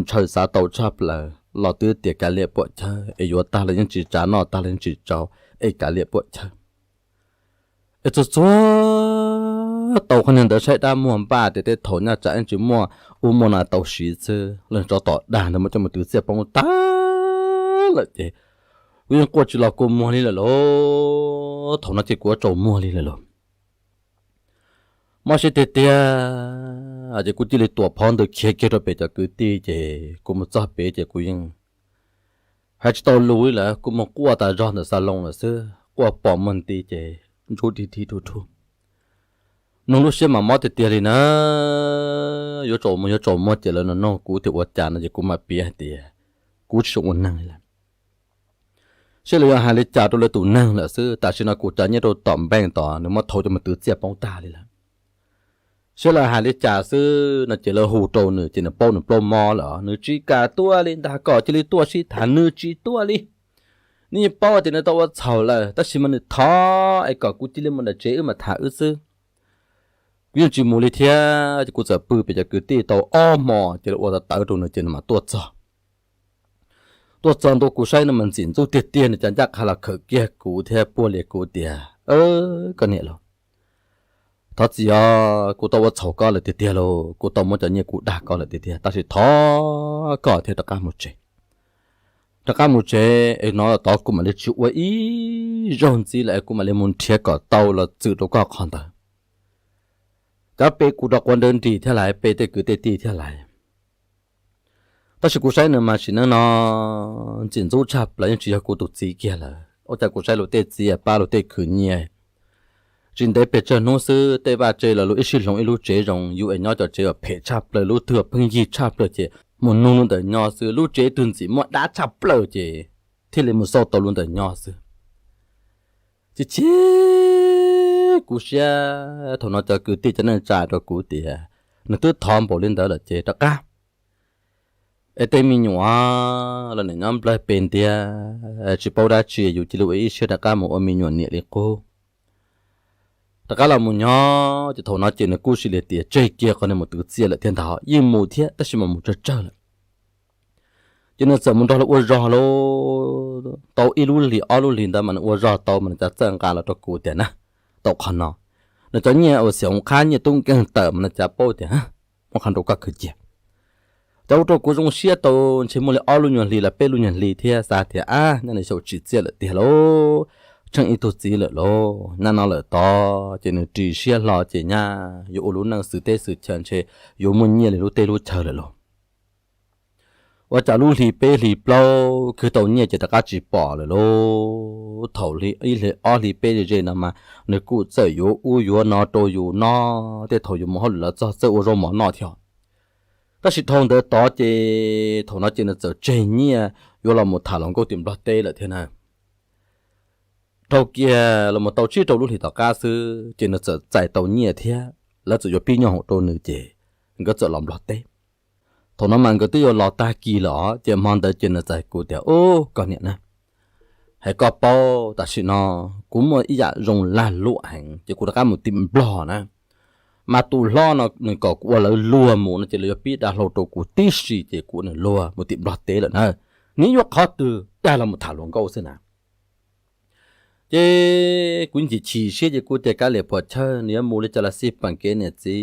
ntshaw xav tau tshaj plaws los twb tias kav liam puam chawb es yuav tag los yeej tsis tsav, noj tag los yeej tsis tsau es kav liam puam chawb. Es txhua txhua tau qhov niag ntawd saib dab muag npaj tias tej thaum nyaj tsam yeej tsis muaj ub muaj no tau siv xwb, los tsov tom dag ntawd muab coj mus twv txiaj poob tag lawm ces kuv yeej quaj tsis los kua muag li lawm lauj. Thaum no ces kuv yuav tsaus muag li lawm lauj. Mob siab tiag tiag, ces kuv cia li tuam phov ntawd khiav kiag rau pem cov kwv tij ces kuv mus txog pem ces kuv yeej hais tsis tau lus li lawm, kuv mus quaj tas zog ntawm xas loos lawm xwb, quaj pom muag nti ces ntsuj dib dib rhuj rhuj. Nug lub siab mas mob tiag tiag li na, yuav tsaus muag yuav tsaus muag ces lawv nug kuv tias ua cas no ces kuv mam piav hais tias kuv tsis zoo ua neeg li lawm. Saib lawv yuav hais li cas rau lawv tus neeg lawm xwb, tam sim no kuv tsav nyiaj rau tom npeej tod nws muab thau coj mus twv txiaj poob tag li lawm. Saib lawv hais li cas xwb no ces lawv hu rau nws ces nws paub nws plaub mob lawm, nws tsis kam tuaj li, ntag kom cia li tuaj sib tham nws tsis tuaj li. Nws yeej paub tias nws tau ua txhaum lawm tab sis mas nws thov es kom kuv cia li mus nram tsev wb mam tham wb xwb. Kuv yeej tsis mus li thiab ces kuv txawm pw pem cov kwv tij tau ob hmos ces lawv ua tawv tawv rau nws ces nws mam tuaj txog. Tuaj txog ntua kuv saib no mas ntxim ntxub tiag tiag, nws cov ncaj qha los khawm kiag kuv thiab puag lias kuv tias, koj niam lauj, thov txim os, kuv tau ua txhaum koj lawm tiag tiag lauj, kuv tau muab cov nyiaj kuv dag koj lawm tiag tiag, tab sis thov koj thiaj rov qab mus tsev. Rov qab mus tsev es hnub tod kuv mam li tsis ua ib zaug ntxiv lawm es kuv mam li mus nrhiav kom tau los txwm rau koj qhov ntawd. Cov pe kuv rov quav nrawv nris thiab lais, pe tej kwv tej tij thiab lais. Tab sis kuv saib nws mas sim neej no ntxim ntxub tshaj plaws, yeej tsis yog kuv tus txiv kiag lawm. Ua cas kuv saib luag tej txiv pab luag tej khwv nyiaj, tsis ntev pes tsawg hnub xwb tej vaj tse los luag ib sij hloov ib lub tsev zoo, yus es nyob cov tsev uas phem tshaj plaws, lub twg uas pheej yig tshaj plaws ces mus nug lub ntawm nyob xwb, lub tsev twg ntxim muaj dab tshaj plaws ces thiaj li mus xauj tau lub ntawm nyob xwb. Chim chim kuv siab, thaum no cov kwv tij cov neej tsa rau kuv tias nws twb thov npaum li ntawd lawm ces rov qab es tej me nyuam los nim nyob nplawg pes ntiag, tsis paub dab tsi, yus cia li ua ib siab rov qab mus ua me nyuam niam li qub. Rov qab los mus nyob ces thaum no ces nws kuj cia li tias tseg kiag qhov niag mus twv txiaj lawm thiab ntag, yeej mus thiab tab sis mas mus tsawg tsawg lawm. Ces nws txawm mus nrog lawv ua zog lauj, tau ib lub hlis ob lub hlis ntawd mas nws ua zog tau mas nws cav txawj nqa los rau kuv tias na, tau qhov no, nws cov nyiaj uas xim hoov qhab nyiaj tub nkeeg tawm mas nws cav paub tias muaj qhov nrau koj khwv cia. Cov ua rau kuv zoo siab tau ntshe muaj li ob lub nyuag hli los peb lub nyuag hli thiab xav tias ab nyaj nws xyaum tsim txiaj lawm tiag lauj, tsheej ib tug txiv lawm lauj, nyaj no lawm tod ces nws ris siab hlo ces nyaj yuav ua lub neej xwm teb xwm chaw ntshe yuav muaj nyiaj li lub teb lub chaw lawm lauj. Ua cas lub hli peb hli plaub khwv tau nyiaj ces rov qab tsis pom lawm lauj. Thaum ib hli ob hli peb ze ze no mas nws kuj txawm yuav ub yuav no rau yus noj, tej thaum yus mus hauj lwm los txog txawj ua zaub mov noj thiab. Tab sis dhau ntawd tod ces thaum no ces nws txawm tseg nyiaj yuav los mus tham hluas nkauj tim Nplog teb lawm thiab na. Dhau kiag los mus tau tsib rau lub hlis tom qab xwb ces nws txawm txais tau nyiaj thiab lawv txawm yuav pib nyob hoom rau nws ces nkawd txawm los Nplog teb. Thaum no mas nkawd twb yuav los tag kis lawm os, ces hmo ntawd ces nws txais kuv tias, Ub, koj niam na, hais koj paub, tam sim no kuv muaj ib yam zoo lag luam heev ces kuv rov qab mus tim Nplog na. Mas tus hlob no nws kom kuv ua lawv luag mus no ces lawv yuav pib dag hlau rau kuv tib si ces kuv ua nws luag mus tim Nplog teb lawm na. Nws yuav qhov twg dag los mus tham hluas nkauj xwb na. Ces kuv chim chim siab ces kuv tias, Kav liam puas chawj, nws yuav mus li cas los xij, peem kev niam txiv,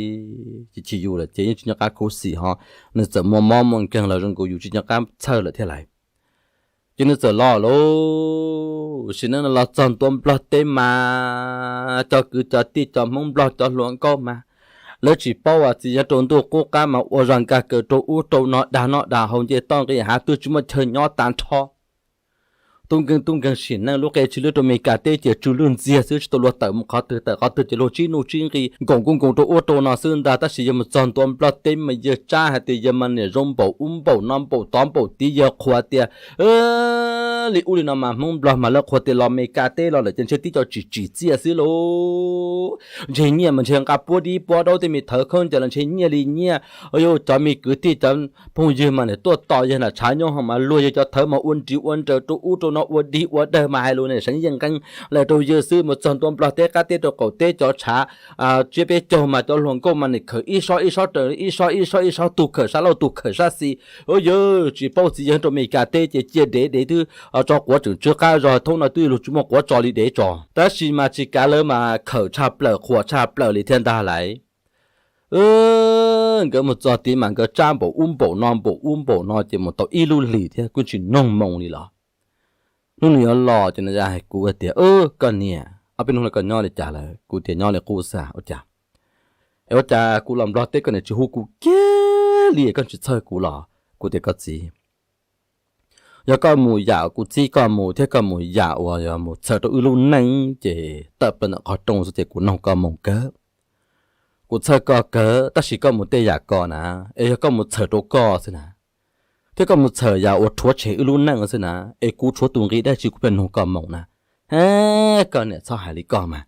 chim chim yus lawm ces yeej tsis nco qab khuv xim ho. Nws txawm muaj mob muaj nkeeg los zoo nkaus yus tsis nco qab txhawj lawm thiab lais. Ces nws txawm los lauj, sim neej no los txog ntua Nplog teb mas cov kwv cov tij cov Hmoob Nplog cov hluas nkauj mas lawv tsis paub as, txiv yawg rau ntuj qub qab mas ua zog nkag kaws rau ub rau no, dag noj dag haus, nce toj nqis hav, twb tsis muaj chaw nyob tag nrho. Tub nkeeg tub nkeeg sim neej, lub qe tsis lwj rau Mes Kas teb ces tsw lwj ntxiag xwb, tsis tau luag tawm mus qhov twg, tawm qhov twg ces luag tsib nuj tsib nqi nkoos kuj nkoos rau ub rau no xwb ntag. Tab sis yawg mus txog ntua Nplog teb mas yawg tsab hais tias yawg mas niam zoo npaum ub npaum no npaum tod npaum tid, yawg qhuas tias li ub li no mas Hmoob Nplog mas lawv qhuas tias los Mes Kas teb los lawm ces ntshe tib co tsim tsim txiaj xwb lauj. Ntshe nyiaj mas ntshe nqa puab dib puab daub, tej me thawv khaub ncaws los ntshe nyiaj li nyiaj. Yog cov me kwv tij cov phooj ywg mas niam tuaj tos yawg nram tshav nyob ho mas luag yawg cov thawv mas ua nris ua nraws rau ub rau no ua dig ua dawg mas hais lus niam seev yeej nqeeb lawm rau yawg xwb. Mus txog ntua Nplog teb qab teb rau qaum teb cov tshav tsiab peb caug mas cov hluas nkauj mas nim khawm ib sob ib sob raws ib sob ib sob ib sob, tus khawm sab laug tus khawm sab xis. Ua yawg tsis paub txiv yawg rau Mes Kas teb ces cia dev dev twb tso quav tseem tsw qab zog, thaum no twb luag tsis muaj quav tso li dev tso. Tab sis mas tsis kav lawv mas khawm tshaj plaws qhuas tshaj plaws li thiab ntag lauj. Nkawd mus txog tid mas nkawd tsab npaum ub npaum no npaum ub npaum no ces mus tau ib lub hlis thiab kuj tsis noog moo li los. Hnub nws yuav los ces nws hais kuv tias, Koj niam, ob peb hnub no koj nyob li cas lawm? Kuv tias, Nyob li qub xwb. Ua cas? Es ua cas kuv los Nplog teb koj niam tsis hu kuv kiag li, koj tsis txhawj kuv los? Kuv tias, Koj txiv, yog koj mus yam kuv txib koj mus thiab koj mus yam uas yog mus txhawm rau wb lub neej ces tawm plaws ntawm qhov rooj xwb ces kuv noog koj moo kawg. Kuv txhawj koj kawg, tab sis koj mus tej yam ko na, es yog koj mus txhawm rau koj xwb na, thiab koj mus txhawm yam uas rhuav tshem wb lub neej xwb na, es kuv tshuav tus nqi dab tsi kuv pheej noog koj moo na? He, koj niam txhob hais li koj mas.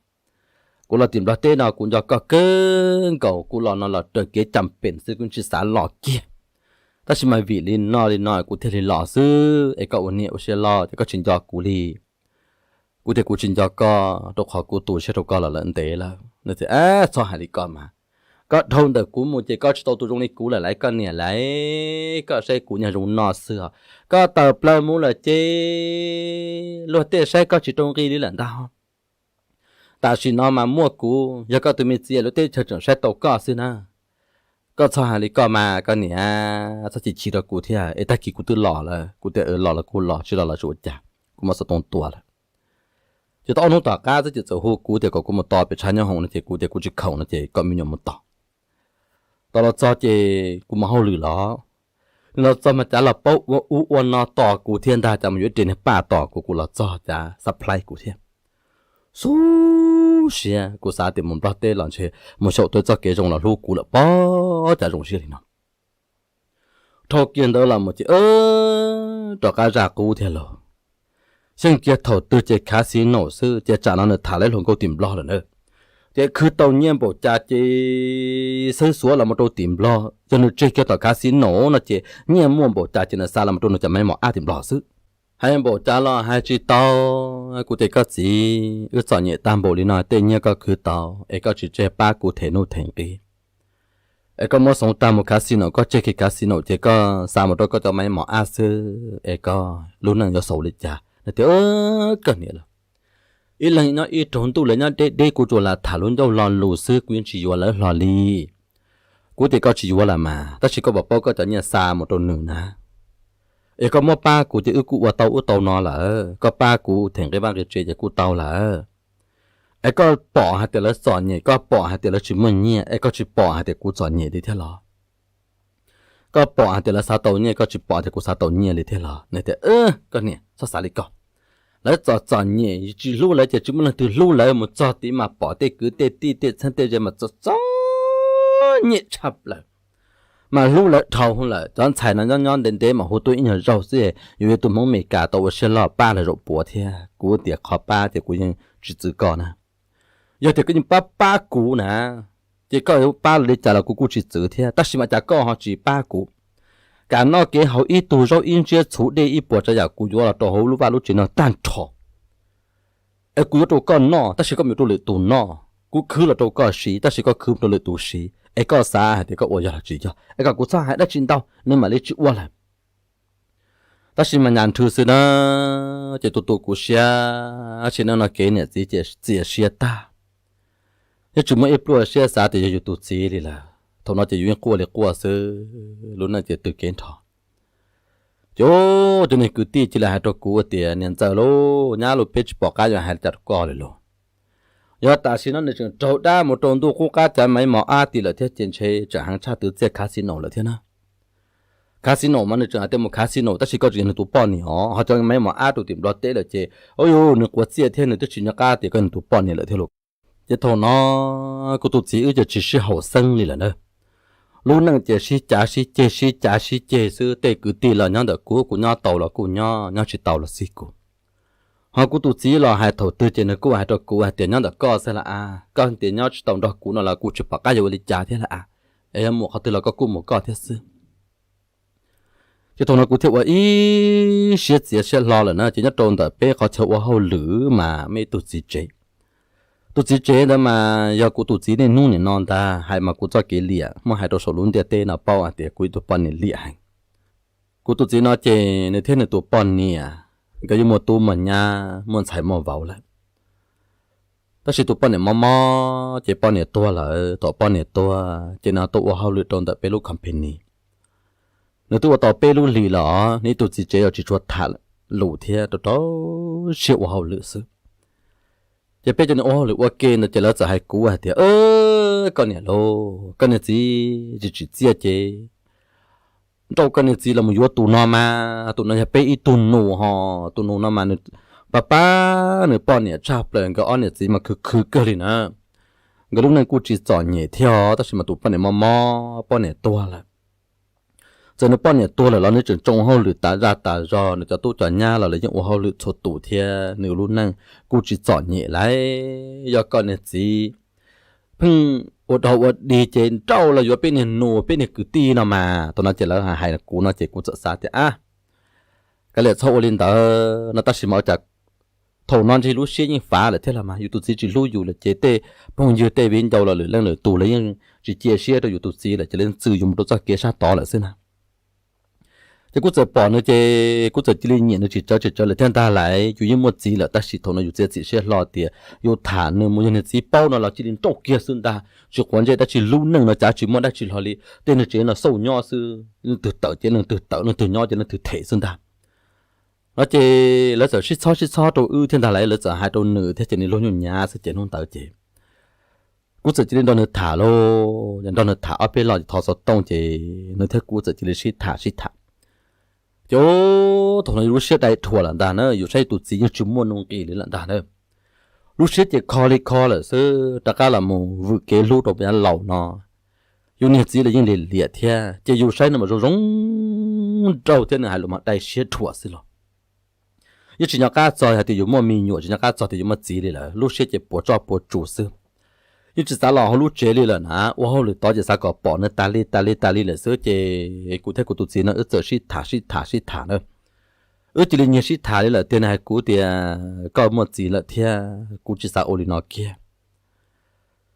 Kuv los tim Nplog teb no kuv nco koj kawg nkaus, kuv los no los raws kev cam pem xwb, kuv tsis xav los kiag. Tab sis mas vim li no li no kuv thiaj li los xwb, es koj ua niam ua siab loj ces koj tsis nco kuv li. Kuv tias, Kuv tsis nco koj, rau qhov kuv tu siab rau koj los lawm ntev lawm. Nws tias, Ab, txhob hais li koj mas. Koj dhau ntawm kuv mus ces koj tsis tau tus zoo li kuv lawm lauj koj niam lauj. Koj saib kuv nyuag zoo no xwb os, koj tawm plaws mus lawm ces luag tej saib koj tsis rau nqi li lawm ntag. Tam sim no mas muaj kuv, yog koj tus me txiv luag teb chaws tseem saib tau koj xwb na. Koj txhob hais li koj mas koj niam, txhob chim chim rau kuv thiab, es tag kis kuv twb los lawm. Kuv tias, Los los kuv los, tsis los los tsis ua cas, kuv muab xov tooj tua lawm. Ces tau ob hnub tom qab xwb ces txawm hu kuv tias kom kuv mus tos pem tshav nyob hoom no ces kuv tias kuv tsis khoom no ces kom me nyuam mus tos. Tos los txog ces kuv mus hauj lwm los, nws los txog mas cav los paub ua ub ua no tos kuv thiab ntag, cav mus yuav ib re niag paj tos kuv, kuv los txog cav surprise kuv thiab. Xub siab kuv xav tias mus Nplog teb los ntshe mus xyaum tau txoj kev zoo los hlub kuv lawm pob, cas zoo siab li no. Dhau kiag ntawd los mus ces rov qab zaj qub thiab lauj. Xyeej kiag thaum twg ces casino xwb, ces tsam no nws tham lawv hluas nkauj tim Nplog lawm na. Ces khwv tau nyiaj npaum cas ces xawb xuav los mus rau tim Nplog, yog nws tseg kiag tom casino no ces nyiaj muaj npaum cas ces nws xa los mus rau nws cov maiv mos ab tim Nplog xwb. Hais npaum cas los hais tsis tau. Kuv tias, Koj txiv, wb txom nyem tag npaum li no, tej nyiaj koj khwv tau es koj tsis tseg pab kuv them nuj them nqi, es koj muab xoov tag mus casino, koj tseg kiag casino ces koj xa mus rau koj cov maiv mos ab xwb, es koj lub neej yuav xaus li cas? Nws tias, Koj niam lauj, ib leeg nyob ib raug ntuj, lawv nyob deb deb, kuv tsuas lam tham lub ncauj lo lus xwb, kuv yeej tsis yuav lawv hlo li. Kuv tias, Koj tsis yuav lawm mas, tab sis koj puas paub koj cov nyiaj xa mus rau nws na? Es koj muab pab kuv ces wb kuj ua tau ub tau no lawm, koj pab kuv them nqi vaj nqi tsev ces kuj tau lawm. Es koj pom hais tias lawv txom nyem, koj pom hais tias lawv tsis muaj nyiaj, es koj tsis pom hais tias kuv txom nyem li thiab los? Koj pom hais tias lawv xav tau nyiaj, koj tsis pom tias kuv xav tau nyiaj li thiab los? Nws tias, Koj niam, txhob xav li koj. Lawv txom txom nyem, tsis hlub lawv ces tsis muaj leej twg hlub lawv, mus txog tid mas pom tej kwv tej tij tej txheeb tej ze mas txom txom nyem tshaj plaws. mas hlub lawv dhau lawm. Cov ntxhais no nyob nyob ntev ntev mas hu tuaj ib nyuag zaug xwb, yuav yog tus Hmoob Amelikas tau ua siab loj pab lawv zaum puav thiab. Kuv tias qhov pab ces kuv yeej tsis txwv koj na. Yog tias koj yeej pab pab kuv na, ces koj yuav pab li cas los kuv kuj tsis txwv thiab, tab sis mas cas koj ho tsis pab kuv? Kev noj kev haus ib tug zaub ib ntsiab txhuv dej ib puas tsav yam kuv yuav los rau hauv lub vaj lub tsev no tag nrho. Es kuv yuav rau koj noj tab sis koj mus yuav rau lwm tus noj, kuv khwv los rau koj siv tab sis koj khwv mus rau lwm tus siv, es koj xav hais tias koj ua yog los tsis yog? Es kom kuv txhob hais dab tsi ntau, nws mam li tsis ua lawm. Tab sis mas nyas nrhw xwb na, ces tu tu kuv siab, tab sis no no kev niam txiv ces txias siab tag. Yeej tsis muaj ib pluaj siab xav tias yog yus tus txiv li lawm. Thaum no ces yus yeej quaj li quaj xwb, lub neej ces tws kev nrho. Ces cov niag kwv tij cia li hais rau kuv tias, niam ntxawm lauj, nyab lauj, peb tsis pom qab yuav hais li cas rau koj li lauj. Yog tam sim no nws tseem raug dab mus rau ntuj qub qab cov maiv mos ab tim lawm thiab ces ntshe tseem heev tshaj twv txiaj casino lawm thiab na. Casino mas nws tseem hais tias mus casino tab sis koj tseem yog nws tus poj niam os, ho cov maiv mos ab rau tim Nplog teb lawm ces, ub, nws quav txiaj thiab nws twb tsis nco qab tias koj yog nws tus poj niam lawm thiab lauj. Ces thaum no kuv tus txiv wb ces tsis sib haum xeeb li lawm na. Lub neej ces sib cav sib ceg sib cav sib ceg xwb, tej kwv tij los nyob ntawm kuv, kuv nyob tau los kuj nyob, nyob tsis tau los xij kuv. Ho kuv tus txiv los hais thaum twg ces nws kuj hais rau kuv hais tias nyob ntawm koj xwb las as, koj tias nyob tsis tau nrog kuv no los kuv tsis pom qab yuav ua li cas thiab las as, es yog mus qhov twg los koj kuj mus koj thiab xwb. Ces thaum no kuv thiaj ua ib siab txiav siab hlo lawm na, ces nyob rau ntawm peb qhov chaw ua hauj lwm mas muaj ib tug txiv tsev. Tus txiv tsev ntawd mas yog kuv tus txiv niaj hnub nim no ntag, hais mas kuv txoj kev liam muab hais rau saum lub ntiaj teb no paub hais tias kuv ib tug poj niam liam heev. Kuv tus txiv no ces nws thiab nws tus poj niam, nkawd yeej muaj tub muaj nyab muaj ntxhais muaj vauv lawm. Tab sis tus poj niam mob mob ces poj niam tuag lawm, thaum poj niam tuag ces nws tuaj ua hauj lwm rau ntawm peb lub company. Nws twb ua tau peb lub hlis los nws ib tug txiv tsev los tsis tshua tham lus thiab rau rau siab ua hauj lwm xwb. Ces peb cov niag ua hauj lwm ua ke ntawd ces lawv txawm hais kuv hais tias, koj niam lauj, koj niag txiv tsis tsim txiaj ces nrauj koj niag txiv los mus yuav tus no mas, tus no yog peb ib tug nus ho, tus nus no mas nws pab pab nws poj niam tshaj plaws, nkawd ob niam txiv mas khwv khwv kawg li na. Nkawd lub neej kuj tsis txom nyem thiab tab sis mas tus poj niam mob mob poj niam tuag lawm. Txawm nws poj niam tuag lawm los nws tseem tsoo hauj lwm tas zaj tas zog, nws cov tub cov nyab los lawv yeej ua hauj lwm txhua tus thiab nws lub neej kuj tsis txom nyem lauj. Yog koj niag txiv pheej ua dog ua dig ces nrauj los yuav peb niag nus peb niag kwv tij no mas. Thaum no ces lawv hais kuv no ces kuv txawm xav tias, ab, kav liam txhob ua li ntawd no, tab sis mas ua cas thaum no ntshe lub siab yeej fav lawm thiab los mas, yus tus txiv tsis hlub yus lawm ces tej phooj ywg tej viv ncaus los lwm leej lwm tus lawv yeej tsis cia siab rau yus tus txiv lawm ces lawv txwm yus mus rau txoj kev sab tod lawm xwb na. Ces kuv txawm pom nws ces kuv txawm cia li nyiam nws tsis tsawg tsis tsawg lawm thiab ntag lauj. Yus yeej muaj txiv lawm tab sis thaum no yus txiav txim siab hlo tias yus tham nws mus yog niag txiv paub no los cia li nrauj kiag xwb ntag, tsis quav ntsej dab tsi, lub neej no cav tsis muaj dab tsi hlo li, tej niag tsev no xauj nyob xwb, leej twg tawm ces leej twg tawm, leej twg nyob ces leej twg them xwb ntag. No ces lawv txawm sib txhob sib txhob rau wb thiab ntag lauj, lawv txawm hais rau nws thiab ces nws luag nyuj nyav xwb ces hnub ntawd ces kuv txawm cia li nrog nws tham lauj, nrog nws tham ob peb lo ces thov xov tooj ces nws thiab kuv txawm cia li sib tham sib tham. Ces thaum no yus lub siab dai dhuam lawm ntag na, yus saib tus txiv yeej tsis muaj nuj nqis li lawm ntag na. Lub siab ces kho li kho lawm xwb, rov qab los mus vwm kev hlub rau yav laus no. Yus niag txiv los yeej liam liam thiab ces yus saib nws mas zoo zoo nraug thiab nws hais lus mas dai siab dhuam xwb los yeej tsis nco qab txog hais tias yus muaj me nyuam, tsis nco qab txog tias yus muaj txiv li lawm, lub siab ces puas tsuaj puas tsuaj xwb. Yeej tsis xav los hauv lub tsev li lawm na, ua hauj lwm tod ces xav kom pom nws tas li tas li tas li lawm xwb ces kuv thiab kuv tus txiv no wb txawm sib tham sib tham sib tham na. Wb cia li nyiag sib tham li lawm tiag, nws hais kuv tias koj muaj txiv lawm thiab kuv tsis xav ua li no kiag.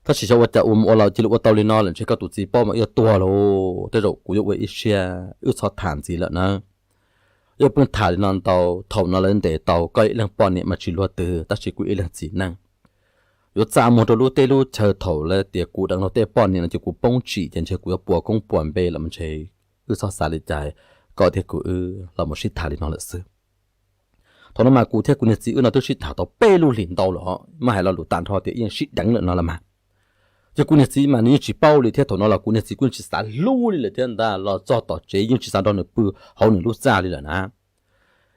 Tab sis xyov ua cas ua mus ua los cia li ua tau li no lawm, ntshe koj tus txiv paub mas yuav tuag lauj, tej zaum kuv yuav ua ib siab wb txhob tham ntxiv lawm na. Yuav pheej tham li no ntau, thaum no lawv ntes tau koj ib leeg poj niam mas tsis luag twg tab sis kuv ib leeg txiv neej. Yuav txaj muag rau lub teb lub chaw, thaum lawv tias kuv deev luag tej poj niam no ces kuv poob tsim ces ntshe kuv yuav puas koob puas npe los mas ntshe wb txhob xav li cas, koj thiab kuv wb los mus sib tham li no lawm xwb. Thaum no mas kuv thiab kuv niag txiv wb no twb sib tham tau peb lub hlis ntau lawm, muab hais lo lus tag nrho tias yeej sib deev lawm no los mas. Ces kuv niag txiv mas nws yeej tsis paub li thiab, thaum no los kuv niag txiv kuj tsis xav hlub li lawm thiab ntag, los txog tom tsev yeej tsis xav nrog nws pw hauv nws lub txaj li lawm na.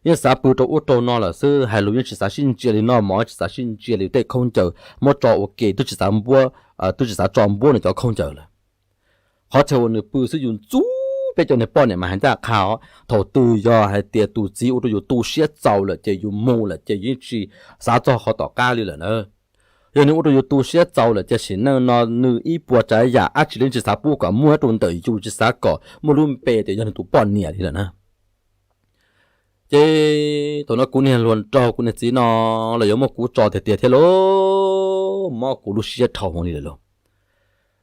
Yeej xav pw rau ub rau no lawm xwb, hais lus yeej tsis xav sib ntsia li, noj mov tsis xav sib ntsia li, tej khaub ncaws muab tso ua ke twb tsis xav npuab, twb tsis xav tso npuab nws cov khaub ncaws lawm. qhov chaw uas nws pw xwb yus ntxub peb cov niag poj niam mas hais ncaj qha os. Thaum twg yog hais tias tus txiv ua rau yus tu siab txaus lawm ces yus mus lawm ces yeej tsis xav txog qhov tom qab li lawm na. Yog nws ua rau yus tu siab txaus lawm ces sim neej no nws ib puas tsav yam dab tsi los tsis xav pub kom muaj rau ntawm yus, tsis xav kom muaj lub npe tias yog nws tus poj niam li lawm na. Ces thaum no kuv niag hluas nraug kuv niag txiv no los yuav muab kuv tso tiag tiag thiab lauj, mob kuv lub siab dhau li lawm lauj.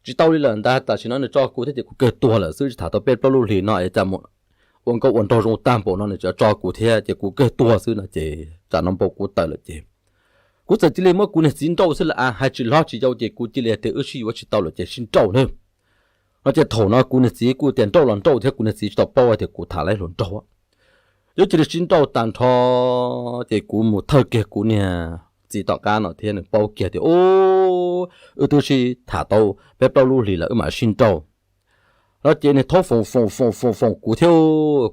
Tsis tau li lawm ntag, tam sim no nws tso kuv thiab ces kuv kawg tuag lawm xwb, tsis tham tau peb plaub lub hlis no es cas ua nkauj ua nraug zoo tag npaum no nws tseem tso kuv thiab ces kuv kawg tuag xwb no ces tsam no npau kuv tawm lawm ces kuv txawm cia li muab kuv niag txiv nrauj xwb lawm, hais tsis hlob tsis yau ces kuv cia li tias wb sib yuav tsis tau lawm ces sib nrauj na. No ces thaum no kuv niag txiv kuj tias nrauj los nrauj thiab kuv niag txiv tsis tau paub tias kuv tham lawv hluas nraug. Yuav cia li sib nrauj tag nrho ces kuv mus thawj kiag kuv niag txiv tom qab no thiab nws paub kiag tias wb twb sib tham tau peb plaub lub hlis lawm wb mam sib nrauj. No ces nws thaub foom foom foom foom foom kuv thiab,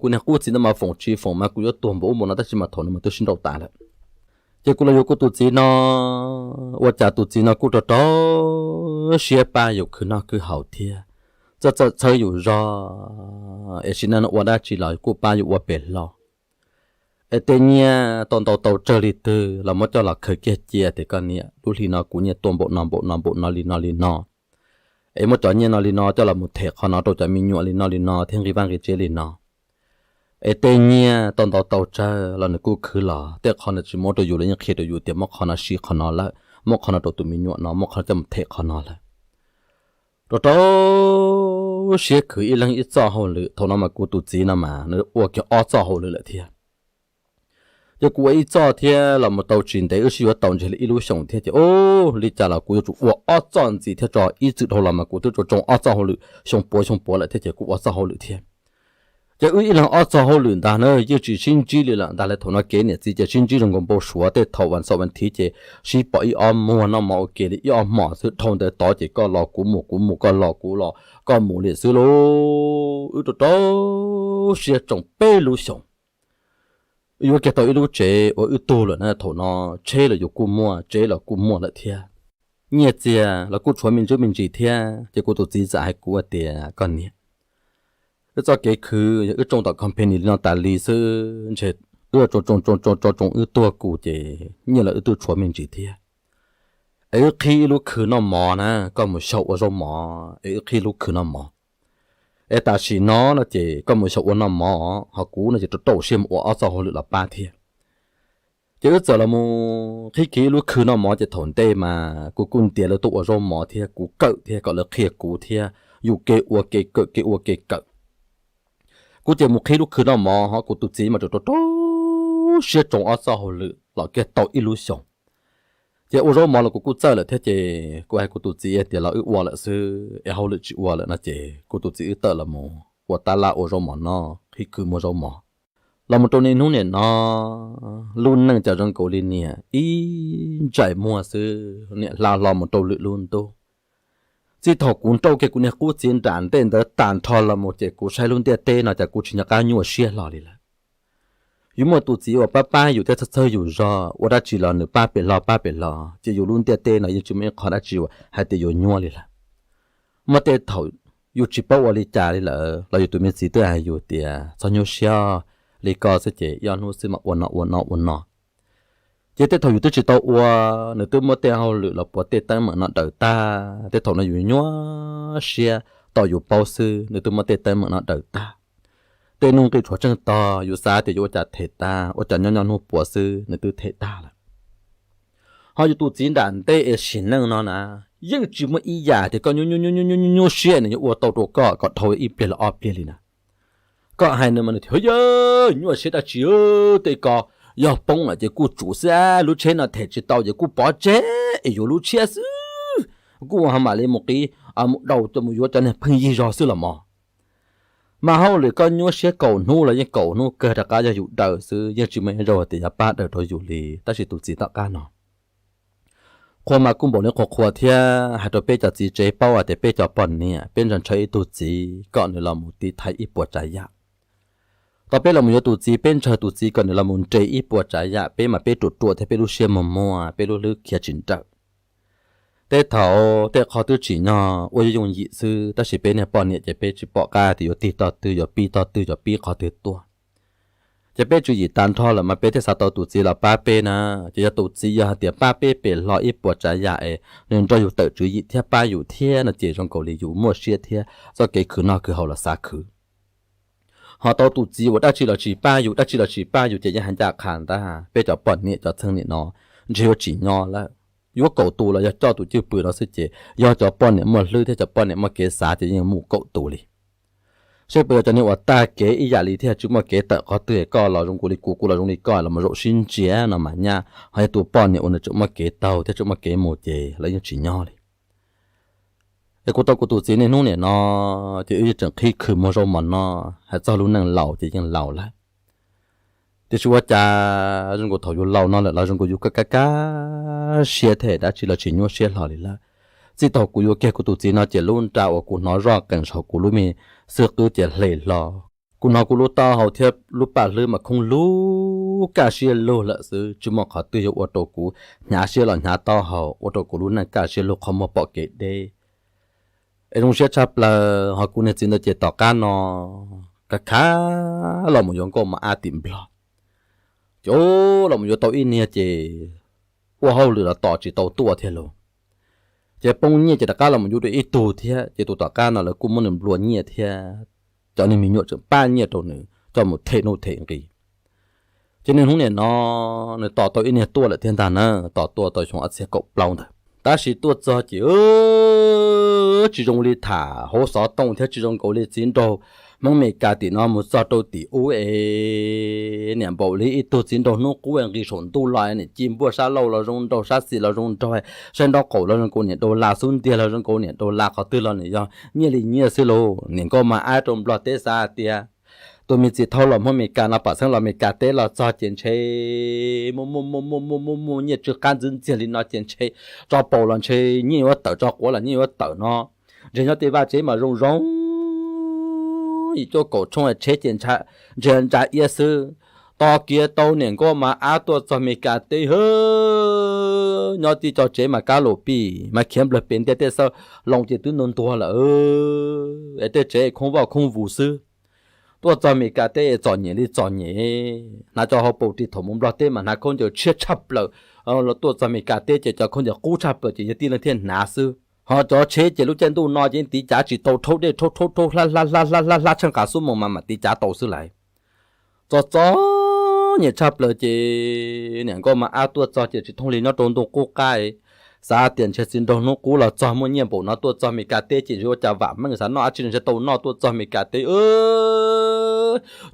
kuv niag qub txiv ntawd mas foom tsis foom mas kuv yuav tuag npaum ub npaum no tab sis mas thaum no mas twb sib nrauj tas lawm. Ces kuv los yuav kuv tus txiv no, ua cas tus txiv no kuj rau rau siab pab yus khwv noj khwv haus thiab txawj txawj txhawb yus zog, es sim neej no ua dab tsi los kuj pab yus ua pem hlo. Es tej nyiaj tau ntau tau tsawg li twg los muab coj los khaws kiag cia tias koj niam, lub hli no kuv nyiaj tuaj npaum no npaum no npaum no li no li no, es muab cov nyiaj no li no coj los mus them qhov no rau cov me nyuam li no li no thiab nqi vaj nqi tsev li no. Es tej nyiaj tau ntau tau tsawg los nws kuj khwv los, tej qhov nws tsis muab rau yus los yeej qhia rau yus tias muab qhov no siv qhov no lawm, muab qhov no rau tus me nyuam no, muab qhov no coj mus them qhov no lawm. Rau rau siab khwv ib leeg ib txoj hauj lwm, thaum no mas kuv tus txiv no mas nws ua kiag ob txoj hauj lwm lawm thiab. Ces kuv ua ib txoj thiab los mus tau tsis ntev wb sib yuav tau ntshe li ib lub xyoos thiab ces ub, li cas los kuv yuav tsum ua ob txoj ntxiv thiab tso, ib txwm dhau los mas kuv twb tsoo tsoo ob txoj hauj lwm xyoo puav xyoo puav lawm thiab ces kuv ua txoj hauj lwm thiab. Ces wb ib leeg ob txoj hauj lwm ntag na, yeej tsis sib ntsib li lawm ntag. Lawv thaum no kev niam txiv ces sib ntsib zoo nkaus npau suav, tej thaum vas xaum vas thiv ces sib pom ib ob muag noj mov ua ke li ib ob hmos xwb, dhau ntawd tod ces koj los kuv mus, kuv mus koj los kuv los koj mus li xwb lauj. Wb rau rau siab tsoo peb lub xyoos. Wb yuav kiag tau ib lub tsev uas wb tug lawm na, thaum no tsheb los yus kuj muaj, tsev los kuj muaj lawm thiab. Nyiaj txiag los kuj tshuav me ntsis me ntsis thiab, ces kuv tus txiv txawm hais kuv tias koj niam, wb txoj kev khwv yog wb tsoo tom company li no tas li xwb, ntshe wb tsoo tsoo tsoo tsoo tsoo wb tuag kuj ces nyiaj los wb twb tshuav me ntsis thiab. Es wb qhib ib lub khw noj mov na, koj mus xyaum ua zaub mov es wb qhib lub khw noj mov. Es tam sim no no ces koj mus xyaum ua noj mov, ho kuv no ces rau rau siab mus ua ob txoj hauj lwm los pab thiab. Ces wb txawm los mus qhib kiag ib lub khw noj mov ces thaum ntej mas kuv kuj ntiav lawv tuaj ua zaub mov thiab kuv kawm thiab kom lawv qhia kuv thiab yus kev ua kev kawm kev ua kev kawm. Kuv ces mus qhib lub khw noj mov ho kuv tus txiv mas rau rau siab tsoo ob txoj hauj lwm los kiag tau ib lub xyoos. Ces ua zaub mov los kuv kuj txawj lawm thiab ces kuv hais kuv tus txiv tias los wb ua lawm xwb es hauj lwm tsis ua lawm no ces kuv tus txiv wb tawm los mus ua tab laj ua zaub mov noj, qhib khw muag zaub mov. Los mus rau niaj hnub niam no, lub neej cas zoo nkaus li niam ib ntsais muag xwb, niam hla hlo mus rau lwm lub ntuj. Txij thaum kuv nrauj kiag kuv niag qub txiv nram ntej ntawd tag nrho los mus ces kuv saib lub ntiaj teb no cas kuv tsis nco qab nyuaj siab hlo li lawm. Yus muaj tus txiv uas pab pab yus thiab txhawj txhawj yus zog, ua dab tsi los nws pab pem hlo pab pem hlo, ces yus lub ntiaj teb no yeej tsis muaj ib qho dab tsi uas hais tias yuav nyuaj li lawm. Muaj tej thaum yus tsis paub ua li cas li lawm los yus tus me txiv twb hais yus tias txhob nyuaj siab, li koj xwb ces ib ob hnub xwb mam ua no ua no ua no. Ces tej thaum yus twb tsis tau ua, nws twb muab tej hauj lwm los puav tej teeb meem no daws tag, tej thaum no yus nyuaj siab tau yus paub xwb nws twb muab tej teeb meem no daws tag. Tej nuj nqis tshuav tseej tog yus xav tias yuav ua cas them tag, ua cas nyob nyob hnub puav xwb nws twb them tag lawm. Ho yus tus txiv nram ntej es sim neej no na, yeej tsis muaj ib yam tias koj nyuaj nyuaj nyuaj nyuaj nyuaj nyuaj siab nws yuav ua tau rau koj kom dhau ib pliag los ob pliag li na. Koj hais nws mas nws tias yog nyuaj siab dab tsi, tej ko yog poob lawm ces kuj tsum xwb, lub tsheb no them tsis tau ces kuj pov tseg es yuav lub tshiab xwb, kuj ho mam li mus qiv, mus daus coj mus yuav cov niag pheej yig zog xwb los mog. Mas hauj lwm koj nyuaj siab kaum hnub los yeej kaum hnub kawg rov qab yog yus daws xwb, yeej tsis muaj ib zaug tias yuav pab daws rau yus li. Tab sis tus txiv tom qab no qhua mas kuj npaum li qhua qhua thiab. Hais rau peb cov txiv tsev paub hais tias peb cov poj niam peb ntshaw ntshaw ib tug txiv kom nws los mus tiv thaiv ib puas tsav yam. Tau peb los mus yuav tus txiv, peb ntshaw tus txiv kom nws los mus nres ib puas tsav yam, peb mas peb ruam ruam thiab peb lub siab muag muag, peb lub hlwb khiav tsis nrawm. Tej thaum tej qhov twb tsim nyog ua yooj yooj yim xwb, tab sis peb niag poj niam ces peb tsis pom qab tias yuav tig tog twg, yuav pib tog twg, yuav pib qhov twg tuaj. Ces peb tswv yim tag nrho lawm mas peb thiaj xav tau tus txiv los pab peb na. Ces yog tus txiv yog hais tias pab peb pem hlo ib puas tsav yam es nws nrog yus tawm tswv yim thiab pab yus thiab no ces zoo nkaus li yus muaj siab thiab txoj kev khwv noj khwv haus los xav khwv. Ho tau tus txiv uas dab tsi los tsis pab yus, dab tsi los tsis pab yus ces yeej hais ncaj qha ntag, peb cov poj niam cov txheej niam no ntshe yuav tsim nyog lawm. Yuav kaum tus los yog coj tus cwj pwm no xwb ces yog cov poj niam muaj hlwb thiab cov poj niam muaj kev xav ces yeej mus kaum tus li. Seb puas yog cov niag uas tag kev ib yam li thiab tsis muaj kev tawm qhov twg, koj los zoo nkaus li kuv, kuv los zoo li koj, los mus zaum sib ntsia no mas nyaj, ho yog tus poj niam uas nws tseem muaj kev taug thiab tseem muaj kev mus ces lawv yeej tsim nyog li. Es kuv tau kuv tus txiv niaj hnub niam no ces wb yeej tseem qhib khw muag zaub mov no, hais txog lub neej laus ces yeej laus lawm. Tiam sis ua cas zoo nkaus thaum yus laus no lawm los zoo nkaus yus kaj kaj siab thiab dab tsi los tsis nyuaj siab hlo li lawm. Txij thaum kuv yuav kiag kuv tus txiv no ces lub nra uas kuv hnov zoj qees saum kuv lub me xwb qwb ces hle hlo. Kuv hnov kuv lub taub hau thiab lub paj hlwb mas khoob lug kaj siab lug lawm xwb, tsis muaj qhov twg yuav ua rau kuv hnyav siab los hnyav taub hau, ua rau kuv lub neej kaj siab lug qhov muag pom kev deb. Es zoo siab tshaj plaws, ho kuv niag txiv ntawd ces tom qab no kav khav los mus yuav nkauj mos ab tim Nplog. Ces los mus yuav tau ib niag ces ua hauj lwm los tos tsis tau tuaj thiab lauj. Ces poob nyiaj ces rov qab los mus yuav dua ib tug thiab, ces tus tom qab no lawv kuj muab nws nplua nyiaj thiab, cov niag me nyuam tseem pab nyiaj rau nws coj mus them nuj them nqi. Ces niaj hnub niam no nws tos tau ib niag tuaj lawm thiab ntag na, tos tuaj tau xyoo ob txhiab kaum plaub ntawd. Tab sis tuaj txog ces tsis zoo li tham hauv xov tooj thiab tsis zoo nkaus li txiv nraug Hmoob Mes Kas tim no mus txog rau tim ub es niam npaum li ib tug txiv nraug hnub qub nqis saum ntuj los, niam ci npuaj sab laug los zoo nraug, sab xis los zoo nraug, saib nraub qaum los zoo nkaus niam daus las, xub ntiag los zoo nkaus niam daus las, qhov twg los nws yog nyiaj li nyiaj xwb lauj. Niam nkauj mos ab rau Nplog teb xav tias tus me txiv thauj los Hmoob Mes Kas no pam xeeb los Mes Kas teb los txog ces ntshe muaj muaj muaj muaj muaj muaj muaj nyiaj tsw qab ntxwv ntxiag li no ces ntshe tso paus los ntshe nyiaj yuav tawm, tso quav los nyiaj yuav tawm no. Ntshe nyob tej vaj tsev mas zoo zoo yim cuaj kaum tshoob tsheb ces ntshe ntsa iab xwb. Tos kiag tau niam nkauj mos ab tuaj txog Mes Kas teb hwb, nyob tib co tsev mas kab lus pij mas khiav nplawg pem ntiaj teb xwb, loo ces twb ntuag ntuag lawm, es tej tsev khoob vaj khoob vus xwb. Tuaj txog Mes Kas teb es txom nyem li txom nyem, hnav cov hauv paus ris, thaum mus Nplog teb mas hnav khaub ncaws tshiab tshaj plaws, tuaj txog Mes Kas teb ces cov khaub ncaws qub tshaj plaws ces yog tib leeg thiaj hnav xwb. Ho cov tsheb ces lub caij ntuj no ces tiv cav tsis tau, rhaub dej rhaub rhaub rhaub hlab hlab hlab hlab hlab tsheej qas xuab moos mas mam tiv cav tau xwb lauj. Txom txom nyem tshaj plaws ces niam nkauj mos ab tuaj txog ces tsis thooj li nyob rau ntuj qub qab, xav tias ntshe txiv nraug hnub qub los txog muaj nyiaj npaum no tuaj txog Mes Kas teb ces ntshe ua cas vam meej xav noj dab tsi ntshe tau noj, tuaj txog Mes Kas teb